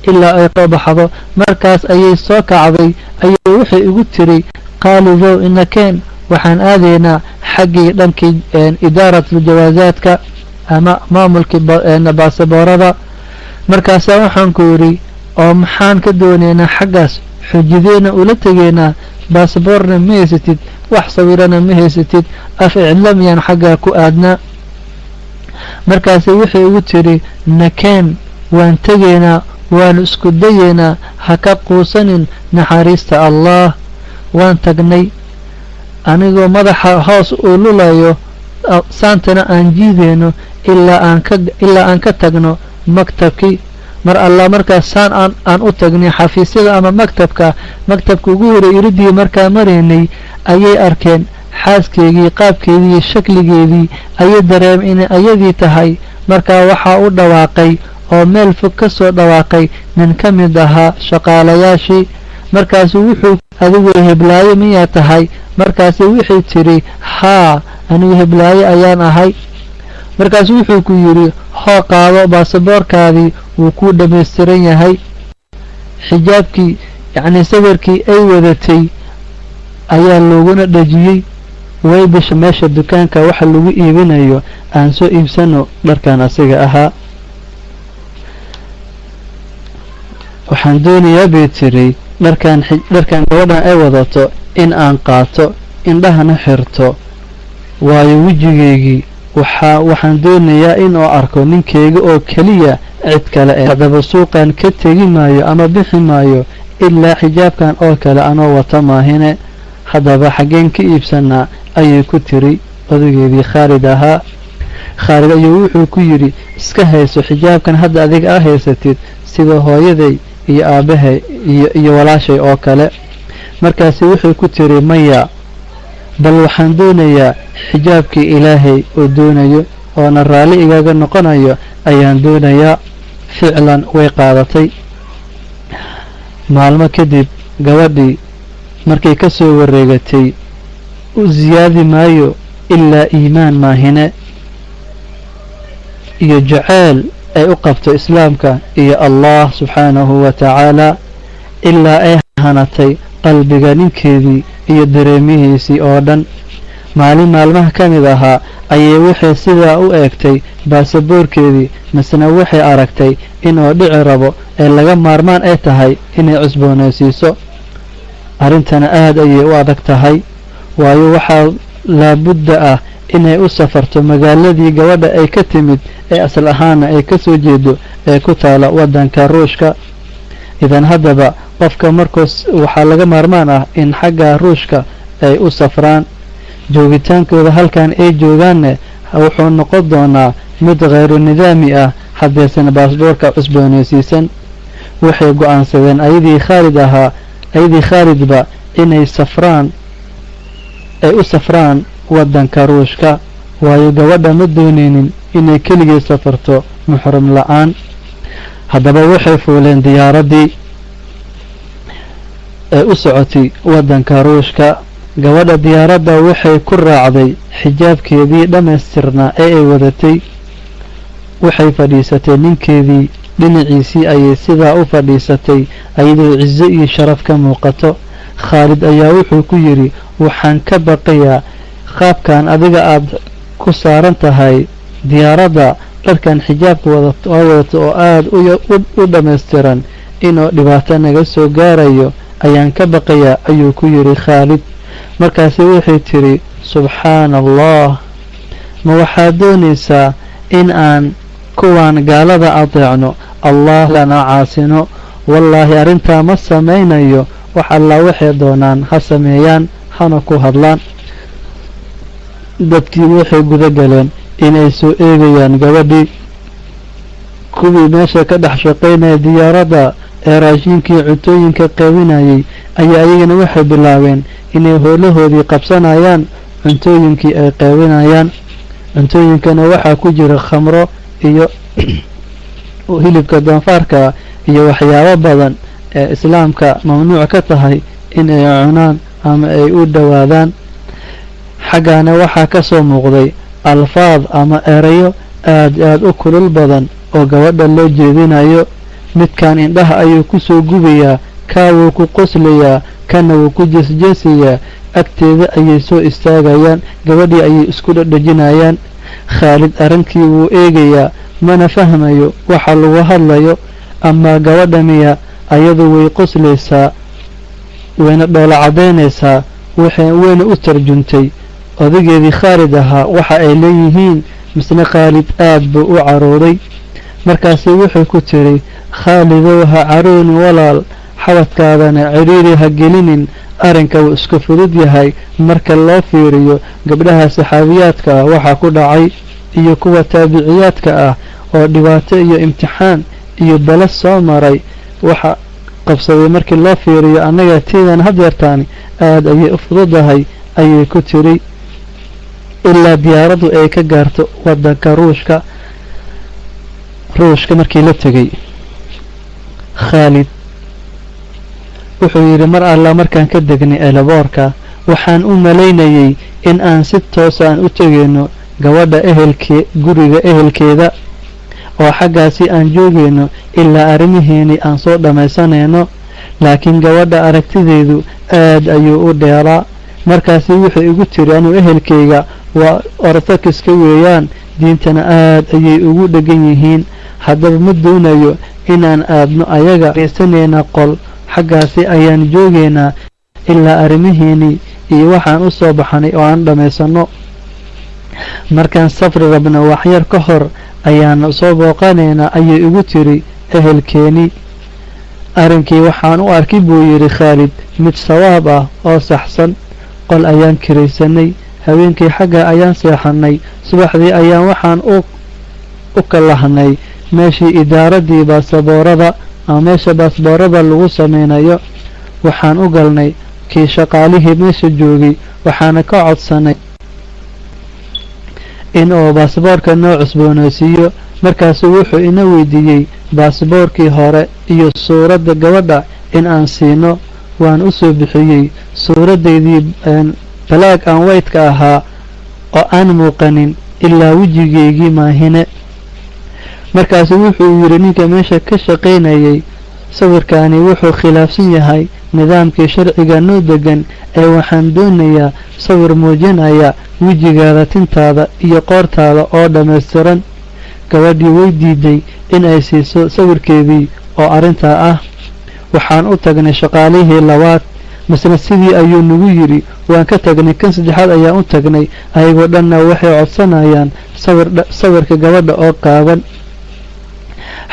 ilaa ay soo baxdo. Markaas ayay soo kacday, ayay waxay igu tiri: "Qaalidow, inakeen, waxaan aadaynaa xaggii dhankii idaaratul jawaasaadka ama maamulkii baasaboorada." Markaasaa waxaan ku yidhi: "Oo maxaan ka doonaynaa xaggaas? Xujideena ula tegaynaa? Baasaboorna ma haysatid, wax sawirana ma haysatid, af icla miyaan xaggaa ku aadnaa?" Markaase waxay igu tiri: "Nakeen, waan tegaynaa, waanu isku dayeynaa, ha ka quusanin naxariista Allah." Waan tagnay anigoo madaxa hoos uu lulayo, saantana aan jiideyno ilaa aan ka tagno maktabkii. Mar alla markaas saan aan u tagnay xafiisyada ama maktabka ugu horay, iridii markaa maraynay, ayay arkeen xaaskaygii, qaabkeedii iyo shakligeedii ayay dareemay inay ayadii tahay. Markaa waxaa u dhawaaqay oo meel fog ka soo dhawaaqay nin ka mid ahaa shaqaalayaashii. Markaasu wuxuu: "Adigu heblaayo miyaa tahay?" Markaasi waxay tiri: "Haa, anigu heblaayo ayaan ahay." Markaasu wuxuu ku yidhi: "Hoo, qaado baasaboorkaadii, wuu kuu dhammaystiran yahay." Xijaabkii, yacnii sawirkii ay wadatay, ayaa looguna dhejiyey. Way bisha meesha dukaanka waxa lagu iibinayo, aan soo iibsano dharkan asiga ahaa. "Waxaan doonayaa," bay tiri, "dharkan gabadhan ay wadato in aan qaato, indhahana xirto, waayo wejigeygii waxaan doonayaa inuu arko ninkeyga oo keliya, cid kale ee haddaba suuqan ka tegi maayo ama bixi maayo ilaa xijaabkan oo kale anoo wata maahine. Haddaba xaggeen ka iibsanaa?" ayay ku tiri odageedii Khaalid ahaa. Khaalid ayuu wuxuu ku yidhi: "Iska hayso xijaabkan hadda adiga a haysatid, sida hooyaday iyo aabbahay iyo walaashay oo kale." Markaasi wuxuu ku tiri: "Maya, bal waxaan doonayaa xijaabkii Ilaahay oo doonayo oona raalli igaga noqonayo ayaan doonayaa." Ficlan way qaadatay. Maalmo kadib gabadhii markay ka soo wareegatay, u siyaadi maayo ilaa iimaan maahine iyo jaceyl ay u qabto Islaamka iyo Allah subxaanahu wa tacaala, ilaa ay hanatay qalbiga ninkeedii iyo dareemihiisii oo dhan. Maalin maalmaha ka mid ahaa ayay waxay sidaa u eegtay baasaboorkeedii, misna waxay aragtay inuu dhici rabo ee laga maarmaan ay tahay inay cusboonaysiiso. Arrintana aad ayay u adag tahay, waayo waxaa laabudda ah inay u safarto magaaladii gabadha ay ka timid ee asal ahaana ay ka soo jeedo ee ku taala waddanka Ruushka. Idan haddaba qofka markuus waxaa laga maarmaan ah in xagga Ruushka ay u safraan. Joogitaankooda halkan ay joogaanne wuxuu noqon doonaa mid kheyru nidaami ah haddaysan baasboorka cusboonaysiisan. Waxay go-aansadeen ayadii Khaalid ahaa, ayadii Khaalidba, inay safraan, ay u safraan waddanka Ruushka, waayo gabadha ma dooneynin inay keligii safarto muxrim la-aan. Haddaba waxay fuuleen diyaaraddii ee u socotay waddanka Ruushka. Gabadha diyaaradda waxay ku raacday xijaabkeedii dhammaystirnaa ee ay wadatay. Waxay fadhiisatay ninkeedii dhinaciisii, ayay sidaa u fadhiisatay ayadoo ciso iyo sharaf ka muuqato. Khaalid ayaa wuxuu ku yidhi: "Waxaan ka baqayaa qaabkan adiga aad ku saaran tahay diyaaradda, dharkan xijaabka wadato oo aada u dhammaystiran, inuu dhibaato naga soo gaarayo ayaan ka baqayaa," ayuu ku yidhi Khaalid. Markaasi waxay tiri: "Subxaana Allah, ma waxaad doonaysaa in aan Kuwaan gaalada adeecno, Allah lana caasino? Wallaahi, arrintaa ma samaynayo. Wax allaa waxay doonaan ha sameeyaan, hana ku hadlaan. Dadkii waxay guda galeen inay soo eegayaan gabadhii. Kuwii meesha ka dhex shaqaynaya diyaaradda ee raashinkii cuntooyinka qaybinayay ayaa iyagana waxay bilaabeen inay howlahoodii qabsanayaan, cuntooyinkii ay qaybinayaan. Cuntooyinkana waxaa ku jira khamro iyo hilibka doonfaarka iyo waxyaabo badan ee Islaamka mamnuuc ka tahay in ay cunaan ama ay u dhowaadaan. Xaggaana waxaa ka soo muuqday alfaad ama erayo aad aad u kulul badan oo gabadha loo jeedinayo. Midkan indhaha ayuu ku soo gubayaa, kaa wuu ku qoslayaa, kana wuu ku jeesjeesayaa. Agteeda ayay soo istaagayaan, gabadhii ayay isku dhadhajinayaan. Khaalid arrinkii wuu eegayaa, mana fahmayo waxa lagu hadlayo. Amaa gabadha miya, ayadu way qoslaysaa, wayna dhoola caddaynaysaa, wayna u tarjuntay odageedii Khaalid ahaa waxa ay leeyihiin. Misne Khaalid aad buu u carooday. Markaasi wuxuu ku tiri: "Khaalidow, ha caroonin walaal, xabadkaadana cidhiiri ha gelinin. Arrinka wuu isku fudud yahay marka loo fiiriyo gabdhaha saxaabiyaadka ah waxaa ku dhacay iyo kuwa taabiciyaadka ah oo dhibaato iyo imtixaan iyo bala soo maray. Waxa qabsaday markii loo fiiriyo annaga tiidan haddeertaani aad ayay u fududahay," ayay ku tiri. Ilaa diyaaraddu ay ka gaarto waddanka Ruushka. Ruushka markii la tegey, Khaalid wuxuu yidhi: "Mar alla markaan ka degnay airport-ka, waxaan u malaynayay in aan si toos aan u tegayno gabadha ehelkee, guriga ehelkeeda, oo xaggaasi aan joogayno ilaa arrimaheennii aan soo dhammaysanayno. Laakiin gabadha aragtideedu aad ayuu u dheeraa. Markaasi wuxuu igu tiri: 'Anuu ehelkayga waa Orthodox-ka weeyaan, diintana aad ayay ugu dhegan yihiin. Haddaba ma doonayo inaan aadno ayaga aysanayna qol, xaggaasi ayaan joogaynaa ilaa arrimaheennii iyo waxaan u soo baxnay oo aan dhammaysanno. Markaan safri rabno waxyar ka hor ayaan soo booqanaynaa,' ayay igu tiri ehelkeeni." Arrinkii waxaan u arkay, buu yidhi Khaalid, mid sawaab ah oo saxsan. Qol ayaan kiraysanay, habeenkii xagga ayaan seexanay. Subaxdii ayaan waxaan u kalahnay meeshii idaaradii baasaboorada ama meesha baasboorada lagu sameynayo. Waxaan u galnay kii shaqaalihii meesha joogay, waxaana ka codsanay in uu baasboorka noo cusboonaysiiyo. Markaasuu wuxuu ina weydiiyey baasboorkii hore iyo suuradda gabadha in aan siino. Waan u soo bixiyey suuraddaydii black and white-ka ahaa oo aan muuqanin ilaa wejigaygii maahine. Markaasu wuxuu yidhi ninka meesha ka shaqaynayay: 'Sawirkaani wuxuu khilaafsan yahay nidaamkii sharciga noo degan, ee waxaan doonayaa sawir muujinaya wejigaada, tintaada iyo qoortaada oo dhammaystiran.' Gabadhii way diiday in ay siiso sawirkeedii oo arrintaa ah. Waxaan u tagnay shaqaalihii labaad, misna sidii ayuu nagu yidhi. Waan ka tagnay, kan saddexaad ayaan u tagnay. Ayagoo dhanna waxay codsanayaan sawir, sawirka gabadha oo qaaban.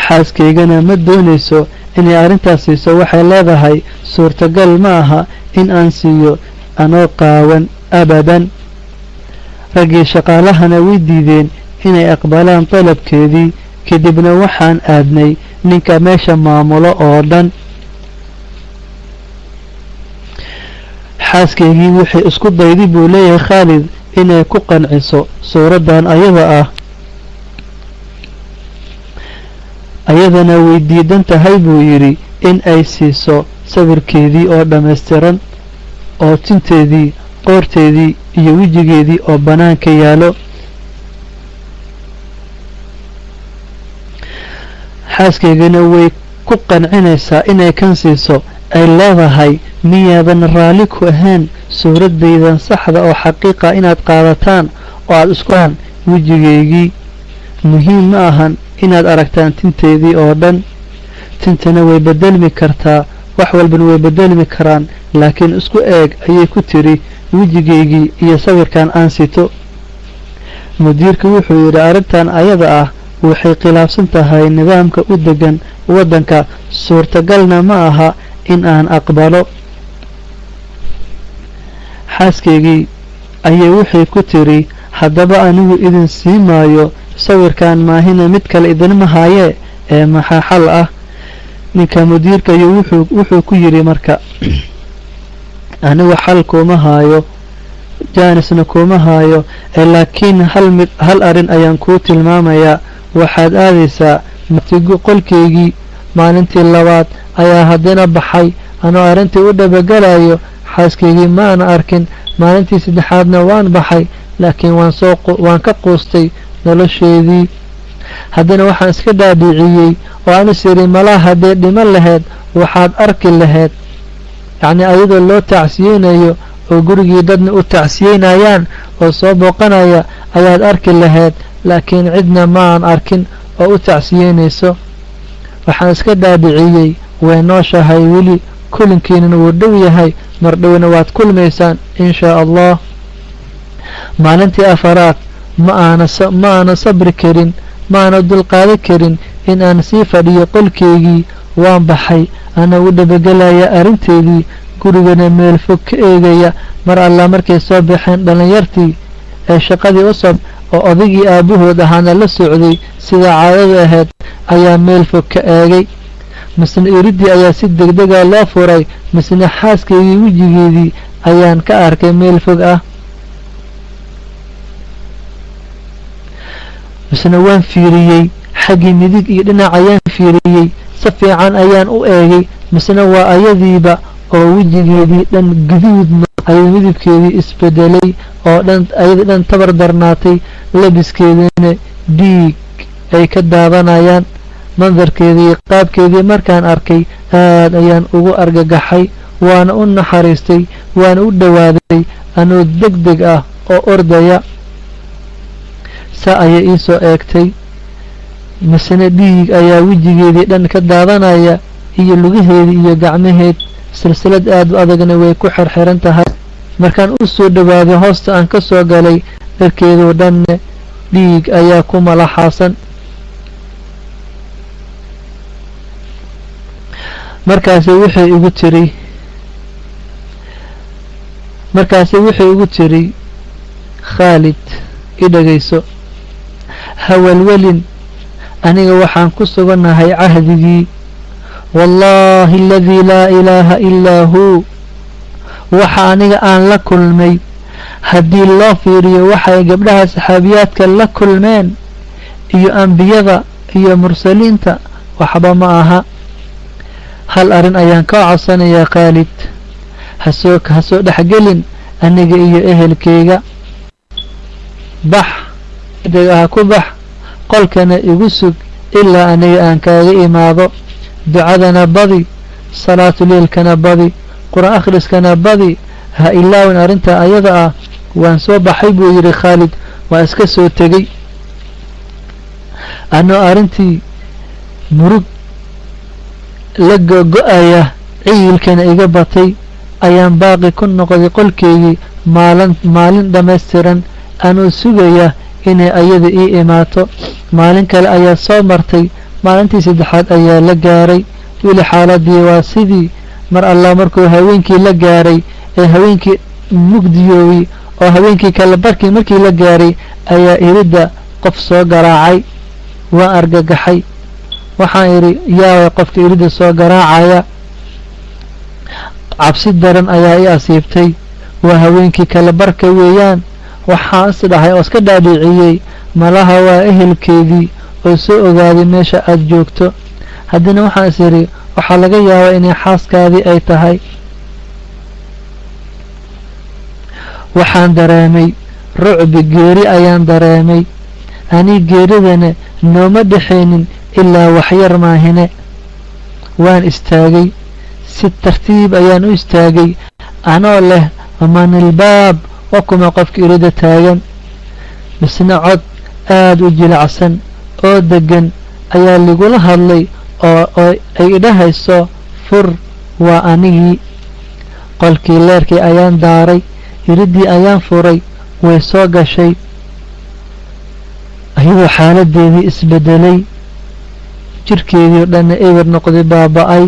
Xaaskaygana ma doonayso inay arrintaas siiso. Waxay leedahay: 'Suurtagal ma aha in aan siiyo anoo qaawan abadan.' Raggii shaqaalahana way diideen inay aqbalaan dalabkeedii. Kadibna waxaan aadnay ninka meesha maamulo oo dhan. Xaaskaygii waxay isku dayday," buu leeyahay Khaalid, "inay ku qanciso suuraddan ayada ah, ayadana way diidan tahay," buu yidhi, "in ay siiso sawirkeedii oo dhammaystiran oo tinteedii, qoorteedii iyo wejigeedii oo bannaanka yaallo. Xaaskaygana way ku qancinaysaa inay kan siiso, ay leedahay: 'Miyaadan raalli ku ahayn suuraddaydan saxda oo xaqiiqa inaad qaadataan oo aad iskuaan wejigaygii? Muhiim ma ahan inaad aragtaan tinteedii oo dhan. Tintana way bedelmi kartaa, wax walbana way bedelmi karaan, laakiin isku eeg," ayay ku tiri, "wejigaygii iyo sawirkan aan sito." Mudiirka wuxuu yidhi: 'Arrintan ayada ah Waxay khilaafsan tahay nidaamka u degan waddanka, suurtagalna ma aha in aan aqbalo. Xaaskaygii ayay waxay ku tiri, haddaba anigu idin sii maayo sawirkan maahina, mid kale idinma haayee, ee maxaa xal ah? Ninka mudiirkayo wuxuu ku yidhi, marka anigu xal kuma haayo, jaanisna kuma haayo, ee laakiin hal mid, hal arrin ayaan kuu tilmaamayaa. Waxaad aadaysaa matigu qolkaygii. Maalintii labaad ayaa haddana baxay anoo arrintii u dhabagalayo. Xaaskaygii ma aana arkin. Maalintii saddexaadna waan baxay, laakiin waan ka quustay nolosheedii. Haddana waxaan iska dhaadhiciyey oo aan is iri, malaa haddee dhiman lahayd waxaad arki lahayd, yacnii ayadoo loo tacsiyeynayo oo gurigii dadna u tacsiyeynayaan oo soo booqanaya ayaad arki lahayd. Laakiin cidna ma aan arkin oo u tacsiyeynayso. Waxaan iska dhaadhiciyey, way nooshahay weli, kulankiinana wuu dhow yahay, mar dhowna waad kulmaysaan inshaa Allah. Maalintii afaraad ma aana sabri karin, ma aana dulqaadan karin in aan sii fadhiyo qolkeygii. Waan baxay anaa u dhabagelaya arrinteedii, gurigana meel fog ka eegaya. Mar alla markay soo baxeen dhallinyartii ee shaqadii u soo, oo odaygii aabbahood ahaana la socday sida caadadu ahayd, ayaa meel fog ka eegay. Misna iriddii ayaa si degdega loo furay. Misna xaaskaygii wejigeedii ayaan ka arkay meel fog ah. Misna waan fiiriyey, xaggii midig iyo dhinac ayaan fiiriyey, si fiican ayaan u eegay. Misna waa ayadiiba oo wejigeedii dhan guduud, ayada midabkeedii isbedelay oo dhan, ayada dhan tabar darnaatay, labiskeedina dhiig ay ka daadanayaan. Mandarkeedii, qaabkeedii markaan arkay, aad ayaan ugu argagaxay, waana u naxariistay, waana u dhowaaday anoo deg deg ah oo ordaya. Saa ayay iisoo eegtay. Misena dhiig ayaa wejigeedii dhan ka daadanaya iyo lugaheedii iyo gacmaheed, silsilad aad u adagna way ku xirxiran tahay. Markaan u soo dhowaaday, hoosta aan ka soo galay, dharkeedoo dhanne dhiig ayaa ku malaxaasan. Markaasi waxay igu tiri, "Khaalid, i dhagayso, hawalwelin, aniga waxaan ku sugannahay cahdigii. Wallaahi aladii laa ilaaha ilaa huu, waxa aniga aan la kulmay haddii loo fiiriyo waxay gabdhaha saxaabiyaadka la kulmeen iyo ambiyada iyo mursaliinta, waxba ma aha. Hal arrin ayaan kaa codsanayaa, Khaalid, hasoo dhexgelin aniga iyo ehelkayga. Bax ha ku bax, qolkana igu sug ilaa aniga aan kaaga imaado. Ducadana badi, salaatuleilkana badi, qur-aan akhriskana badi, ha ilaawin arrintaa ayada ah." "Waan soo baxay," buu yidhi Khaalid, "waa iska soo tegey anoo arrintii murug la gogo-aya, ciyilkana iga batay, ayaan baaqi ku noqday qolkeygii maalin dhammaystiran anuu sugaya inay ayada ii imaato. Maalin kale ayaa soo martay. Maalintii saddexaad ayaa la gaaray, weli xaaladii waa sidii. Mar allah markuu haweenkii la gaaray ee haweenkii mugdiyoobay oo haweenkii kale barkii markii la gaaray, ayaa iridda qof soo garaacay. Waan argagaxay. Waxaan idhi, yaaway qofka iridda soo garaacaya? Cabsi daran ayaa i asiibtay. Waa haweenkii kale barka weeyaan. Waxaan is dhahay oo iska dhaadhiciyey, malaha waa ehelkeedii oo soo ogaaday meesha aad joogto. Haddana waxaan is idhi, waxaa laga yaabaa inay xaaskaadii ay tahay. Waxaan dareemay rucbi geeri ayaan dareemay. Ani geeridana nooma dhexaynin ilaa waxyar maahine. Waan istaagay, si tartiib ayaan u istaagay, anoo leh, 'Manilbaab? Waa kuma qofka irida taagan?' Misna cod aad u jilacsan oo deggan ayaa ligula hadlay oo ay idhahayso, 'Fur, waa anigii.' Qolkii leerkii ayaan daaray, iriddii ayaan furay, way soo gashay. Ayadoo xaaladeedii isbedelay, jirkeedii o dhanna eber noqday, baaba-ay.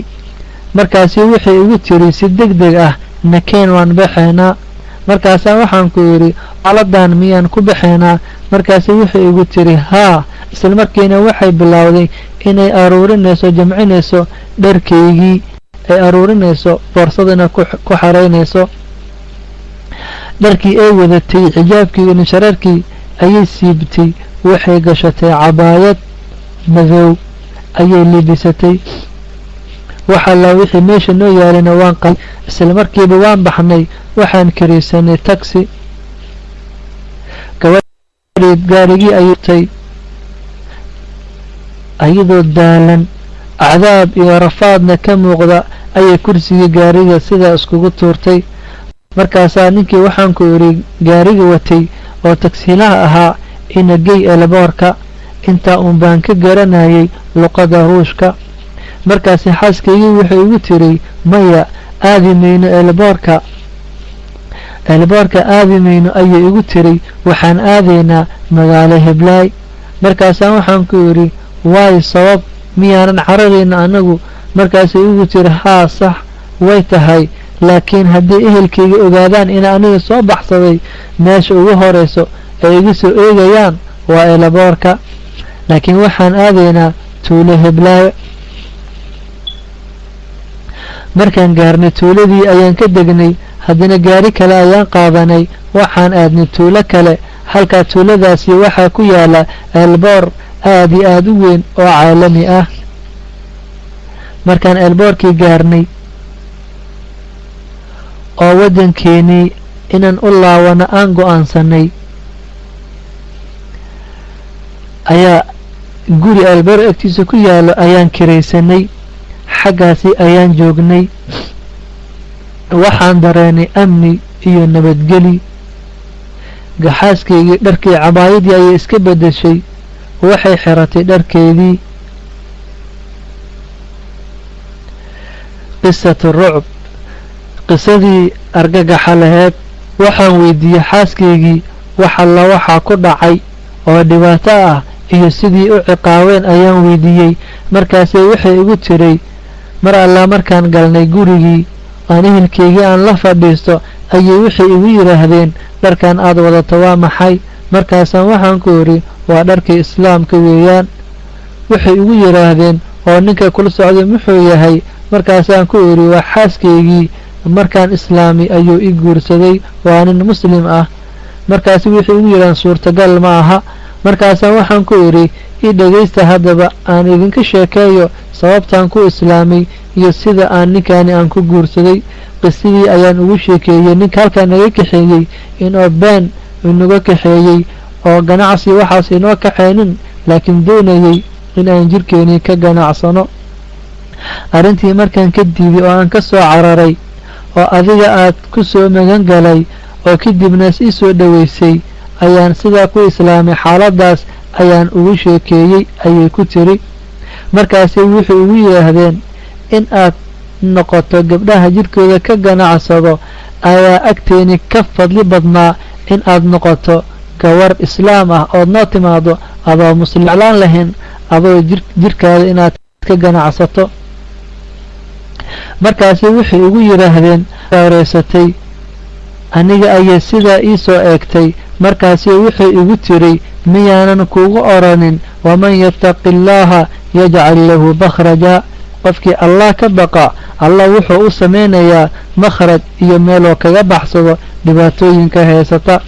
Markaasi waxay igu tiri si deg deg ah, "Nakeen, waan baxaynaa." Markaasaa waxaan ku yidhi, "Xaaladan miyaan ku baxaynaa?" Markaasi waxay igu tiri, "Haa." Isla markiina waxay bilowday inay aruurinayso, jamcinayso dharkaygii, ay aruurinayso, boorsadana ku xaraynayso. Dharkii ay wadatay, xijaabkii iyo nishareerkii ayay siibtay. Waxay gashatay cabaayad madow ayay libisatay. Wax allaa wixii meesha noo yaalayna waan qal. Isla markiiba waan baxnay. Waxaan kiraysanay taxi. Gabadhii gaarigii ayay tay, ayadoo daalan, cadaab iyo rafaadna ka muuqda, ayay kursigii gaariga sidaa iskugu tuurtay. Markaasaa ninkii waxaan ku idhi, gaariga watay oo tagsiilaha ahaa, "Ina gey airport-ka." Intaa uun baan ka garanayay luqada Ruushka. Markaasi xaaskaygii waxay igu tiri, "Maya, aadi mayno airport-ka, airport-ka aadi mayno," ayay igu tiri. "Waxaan aadaynaa magaalo heblaay." Markaasaan waxaan ku idhi, "Waay, sabab? Miyaanan cararayna anagu?" Markaasay igu tiri, "Haa, sax way tahay, laakiin haddii ehelkayga ogaadaan ina aniga soo baxsaday, meesha ugu horeyso ay iga soo eegayaan waa airport-ka. Laakiin waxaan aadaynaa tuulo heblaayo." Markaan gaarnay tuuladii ayaan ka degnay. Haddana gaari kale ayaan qaadanay. Waxaan aadnay tuulo kale. Halkaa tuuladaasi waxaa ku yaala airport aad iyo aada u weyn oo caalami ah. Markaan airport-kii gaarnay oo waddankeenii inaan u laawano aan go-aansanay, ayaa guri airport agtiisa ku yaalo ayaan kiraysanay. Xaggaasi ayaan joognay. Waxaan dareenay amni iyo nabadgeli. Xaaskaygii dharkii, cabaayadii ayay iska beddeshay. Waxay xiratay dharkeedii. Qisatu rucb, qisadii argagaxa laheed. Waxaan weydiiyey xaaskaygii wax alla waxaa ku dhacay oo dhibaato ah iyo sidii u ciqaabeen ayaan weydiiyey. Markaasay waxay igu tiray, mar allaa markaan galnay gurigii aan ehelkaygii aan la fadhiisto, ayay waxay igu yidhaahdeen, "Dharkan aad wadato waa maxay?" Markaasaan waxaan ku idhi, "Waa dharkii Islaamka weeyaan." Waxay igu yidhaahdeen, "Oo ninka kula socday muxuu yahay?" Markaasaan ku idhi, "Waa xaaskaygii. Markaan islaami ayuu i guursaday, waa nin Muslim ah." Markaasi waxay igu yidhahdeen, "Suurtagal ma aha." Markaasaan waxaan ku idhi, "I dhegaysta haddaba, aan idinka sheekeeyo sababtaan ku islaamay iyo sida aan ninkaani aan ku guursaday." Qisadii ayaan ugu sheekeeyey, ninka halkaa naga kaxeeyey inoo been inaga kaxeeyey oo ganacsi waxaas inoo kaxaynin, laakiin doonayay in aan jirkeenii ka ganacsano. Arrintii markaan ka diiday oo aan ka soo cararay oo adiga aad ku soo magan galay oo kadibna ii soo dhoweysay, ayaan sidaa ku islaamay. Xaaladaas ayaan ugu sheekeeyey, ayay ku tiri. Markaasay wuxuu ugu yidhaahdeen, "In aad noqoto gabdhaha jirkooda ka ganacsado ayaa agteeni ka fadli badnaa in aad noqoto gawar Islaam ah ood noo timaado adoo Muslim jeclaan lahayn adoo jirkaada inaad ka ganacsato." Markaasi waxay ugu yidhaahdeen reysatay. Aniga ayay sidaa ii soo eegtay. Markaasi waxay igu tiri, "Miyaanan kugu oranin, 'Waman yattaqi Illaaha yajcal lahu makhraja'? Qofkii Allah ka baqa, Allah wuxuu u sameynayaa makhraj iyo meeloo kaga baxsado dhibaatooyinka haysata."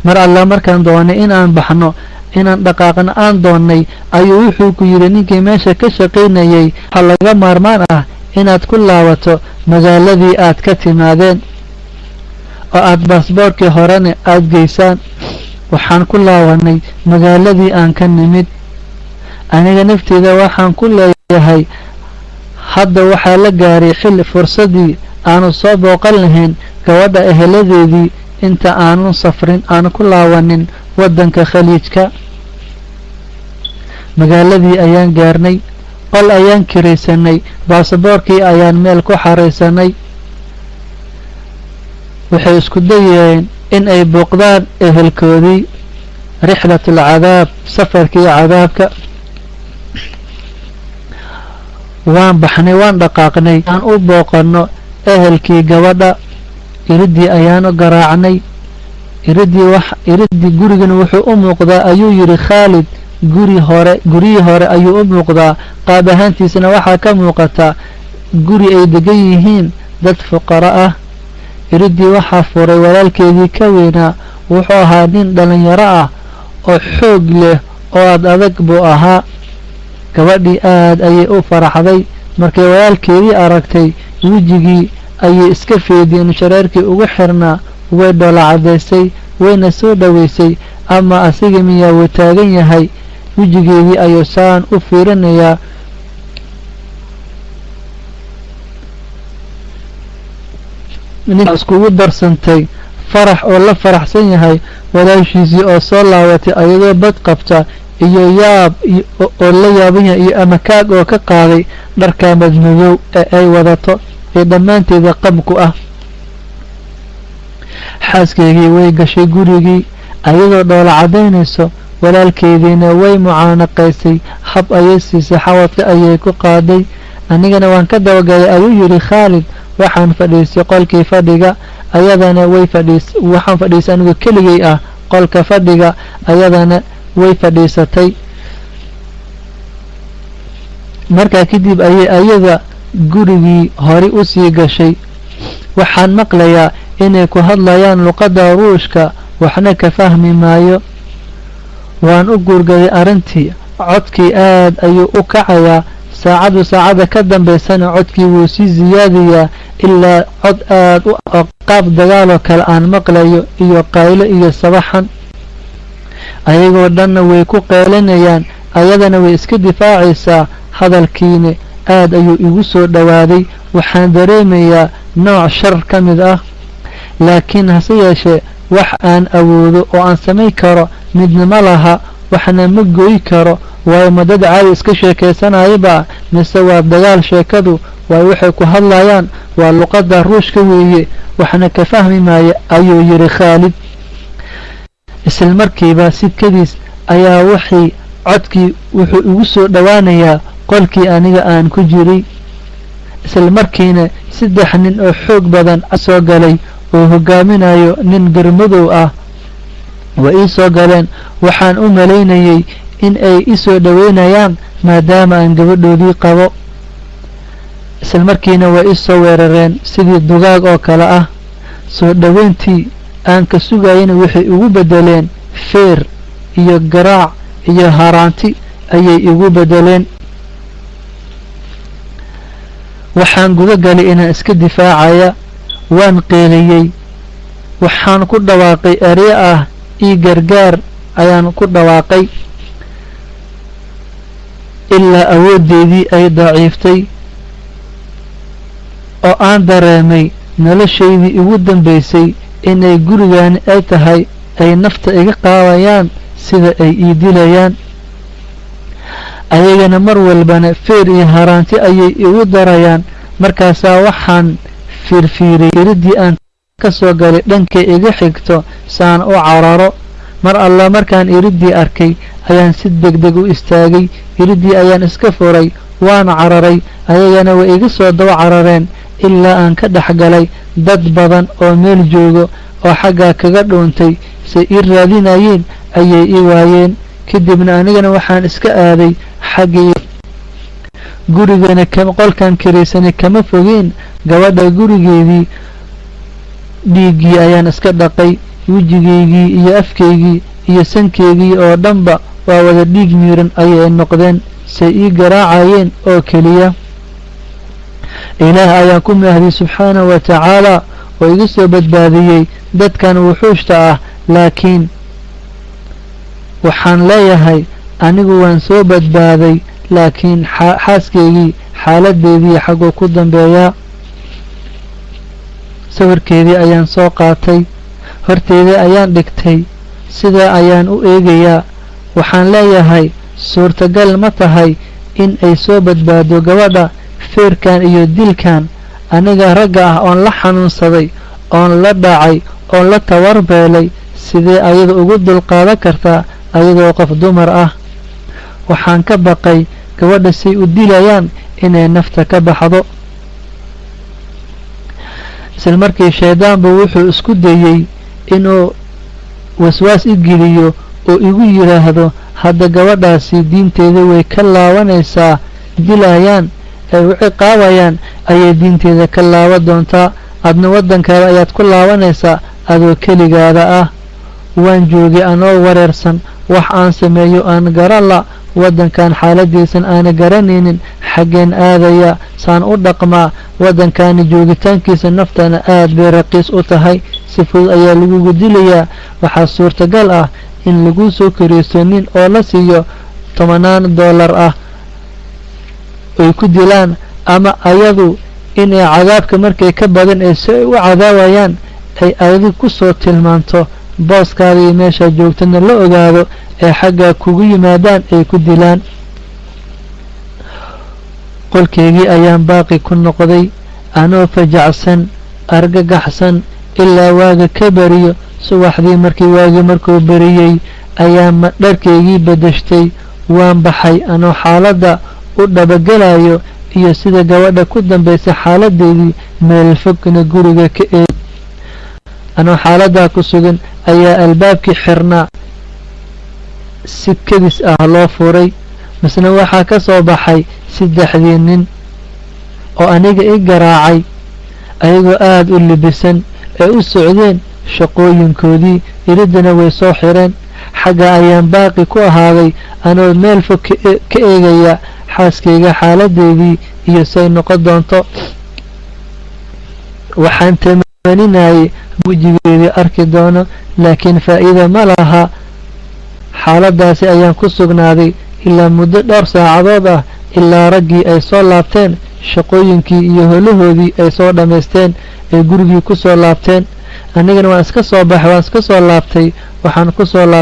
Mar alla markaan doonay in aan baxno, inaan dhaqaaqno aan doonnay, ayuu wuxuu ku yidhi ninkii meesha ka shaqaynayay, "Waxaa laga maarmaan ah inaad ku laabato magaaladii aad ka timaadeen oo aad baasboorkii horena aada geysaan." Waxaan ku laabanay magaaladii aan ka nimid. Aniga nafteyda waxaan ku leeyahay, hadda waxaa la gaaray xilli fursadii aanu soo booqan lahayn gabadha eheladeedii inta aanu safrin, aanu ku laabanin waddanka Khaliijka. Magaaladii ayaan gaarnay, qol ayaan kiraysanay, baasaboorkii ayaan meel ku xaraysanay. Waxay isku dayeen in ay booqdaan ehelkoodii. Rixlat alcadaab, safarkii cadaabka. Waan baxnay, waan dhaqaaqnay aan u booqanno ehelkii gabadha. Iridii ayaanu garaacnay. Iridii wax iridii gurigana wuxuu u muuqdaa, ayuu yidhi Khaalid, guri hore, guryihii hore ayuu u muuqdaa. Qaab ahaantiisana waxaa ka muuqata guri ay degan yihiin dad fuqaro ah. Iridii waxaa furay walaalkeedii ka weynaa. Wuxuu ahaa nin dhalinyaro ah oo xoog leh oo ad adag buu ahaa. Gabadhii aad ayay u faraxday markay walaalkeedii aragtay. Wejigii ayay iska feediyeen shareerkii ugu xirnaa, way dhoola caddaysay, wayna soo dhoweysay. Ama asiga miyaa wuu taagan yahay, wejigeedii ayuu saan u fiirinayaa. Ninka iskugu darsantay farax oo la faraxsan yahay walaashiisii oo soo laabatay ayadoo bad qabta, iyo yaab oo la yaaban yahay, iyo amakaag oo ka qaaday dharka madmadow ee ay wadato ee dhammaanteeda qabku ah. Xaaskaygii way gashay gurigii ayadoo dhoola caddaynayso, walaalkeediina way mucaanaqaysay, hab ayay siisay, xawadka ayay ku qaaday. Anigana waan ka dabagalay, ayuu yidhi Khaalid. Waxaan fadhiistay qolkii fadhiga, ayadana way fadhiis. Waxaan fadhiistay anigu keligay ah qolka fadhiga, ayadana way fadhiisatay. Markaa kadib ayay ayada gurigii hore usii gashay. Waxaan maqlayaa inay ku hadlayaan luqadda Ruushka, waxna ka fahmi maayo. Waan u guurgaday arrintii. Codkii aad ayuu u kacayaa, saacadu saacada ka dambaysana codkii wuu sii siyaadayaa, ilaa cod aad u qaab dagaaloo kale aan maqlayo, iyo qaylo iyo sabaxan. Ayagoo dhanna way ku qeylinayaan, ayadana way iska difaacaysaa. Hadalkiina aad ayuu igu soo dhowaaday. Waxaan dareemayaa nooc shar ka mid ah, laakiin hase yeeshee wax aan awoodo oo aan samayn karo midna ma laha, waxna ma goyi karo. Waayo, ma dad caadi iska sheekaysanayaba mise waa dagaal sheekadu? Waayo, waxay ku hadlayaan waa luqadda Ruushka weeye, waxna ka fahmi maayo, ayuu yidhi Khaalid. Isla markiiba si kadiis ayaa waxay codkii wuxuu igu soo dhowaanayaa qolkii aniga aan ku jiray. Isla markiina 3 nin oo xoog badan soo galay oo hogaaminayo nin garmadow ah. Way ii soo galeen. Waxaan u malaynayay in ay i soo dhoweynayaan maadaama aan gabadhoodii qabo. Isla markiina way i soo weerareen sidii dugaag oo kale ah. Soo dhoweyntii aan ka sugayana waxay igu beddeleen feer iyo garaac iyo haraanti ayay igu beddeleen. Waxaan guda galay inaan iska difaacaya. Waan qeeliyey, waxaan ku dhawaaqay eryo ah ii gargaar ayaan ku dhawaaqay, ilaa awooddeedii ay daciiftay oo aan dareemay noloshaydii ugu dambaysay inay gurigaani ay tahay, ay nafta iga qaadayaan sida ay ii dilayaan. Ayagana mar walbana feer iyo haraanti ayay igu darayaan. Markaasaa waxaan fiirfiiriyey iridii aan ka soo galay dhankay iga xigto saan u cararo. Mar alla markaan iridii arkay ayaan si degdeg u istaagay, iridii ayaan iska furay, waan cararay. Ayagana way iga soo daba carareen ilaa aan ka dhex galay dad badan oo meel joogo oo xaggaa kaga dhuuntay. Say ii raadinayeen ayay ii waayeen. Kadibna anigana waxaan iska aaday xaggii gurigana. Qolkan kiraysanay kama fogeen gabadha gurigeedii. Dhiiggii ayaan iska dhaqay, wejigaygii iyo afkaygii iyo sankeygii oo dhanba waa wada dhiig miiran ayay noqdeen, say ii garaacayeen oo keliya. Ilaah ayaan ku mahdiyey subxaanahu wa tacaala oo iga soo badbaadiyey dadkan wuxuushta ah. Laakiin waxaan leeyahay anigu waan soo badbaaday, laakiin xaaskaygii xaaladeedii xagguu ku dambeeyaa? Sawirkeedii ayaan soo qaatay, horteedii ayaan dhigtay, sidaa ayaan u eegayaa. Waxaan leeyahay, suurtagal ma tahay in ay soo badbaado gabadha feerkan iyo dilkan? Aniga ragga ah oon la xanuunsaday, oon la dhacay, oon la tawarbeelay, Sidee ayada ugu dulqaadan kartaa ayadoo qof dumar ah? Waxaan ka baqay gabadha say u dilayaan inay nafta ka baxdo. Isla markii shaydaanbu wuxuu isku dayey inuu waswaas i geliyo oo igu yidhaahdo, hadda gabadhaasi diinteeda way ka laabanaysaa, dilayaan ay u ciqaabayaan ayay diinteeda ka laaban doontaa, adna waddankaada ayaad ku laabanaysaa adoo keligaada ah. Waan joogay anoo wareersan, wax aan sameeyo aan garan la, waddankan xaaladiisan aana garanaynin, xaggeen aadaya, saan u dhaqmaa? Waddankaani joogitaankiisa naftana aad bay raqiis u tahay, si fudud ayaa lagugu dilayaa. Waxaa suurtagal ah in lagu soo kariysto nin oo la siiyo $10 ah ay ku dilaan, ama ayadu inay cadaabka markay ka badan ee si ay u cadaawayaan ay adig ku soo tilmaanto booskaada iyo meeshaa joogtana la ogaado, ee xaggaa kugu yimaadaan ay ku dilaan. Qolkeygii ayaan baaqi ku noqday anoo fajacsan, argagaxsan, ilaa waaga ka beriyo. Subaxdii markii waagii markuu beriyey ayaa dharkaygii bedeshtay, waan baxay anoo xaaladda u dhabagelayo iyo sida gabadha ku dambaysa xaaladeedii, meel fogna guriga ka eeg. Anoo xaaladdaa ku sugan ayaa albaabkii xirnaa si kedis ah loo furay, misna waxaa ka soo baxay 3dii nin oo aniga i garaacay, ayagoo aada u libisan ee u socdeen shaqooyinkoodii, iriddana way soo xireen. Xagga ayaan baaqi ku ahaaday anoo meel fog ka eegaya xaaskayga xaaladeedii iyo say noqon doonto. Waxaan tamaninayay wejigeedii arki doono, laakiin faa'iida ma laha. Xaaladaasi ayaan ku sugnaaday ilaa muddo dhowr saacadood ah, ilaa raggii ay soo laabteen shaqooyinkii iyo holahoodii ay soo dhammaysteen, ay gurigii ku soo laabteen. Anigana waan iska soo baxay, waan iska soo laabtay, waxaan ku soo laabtay.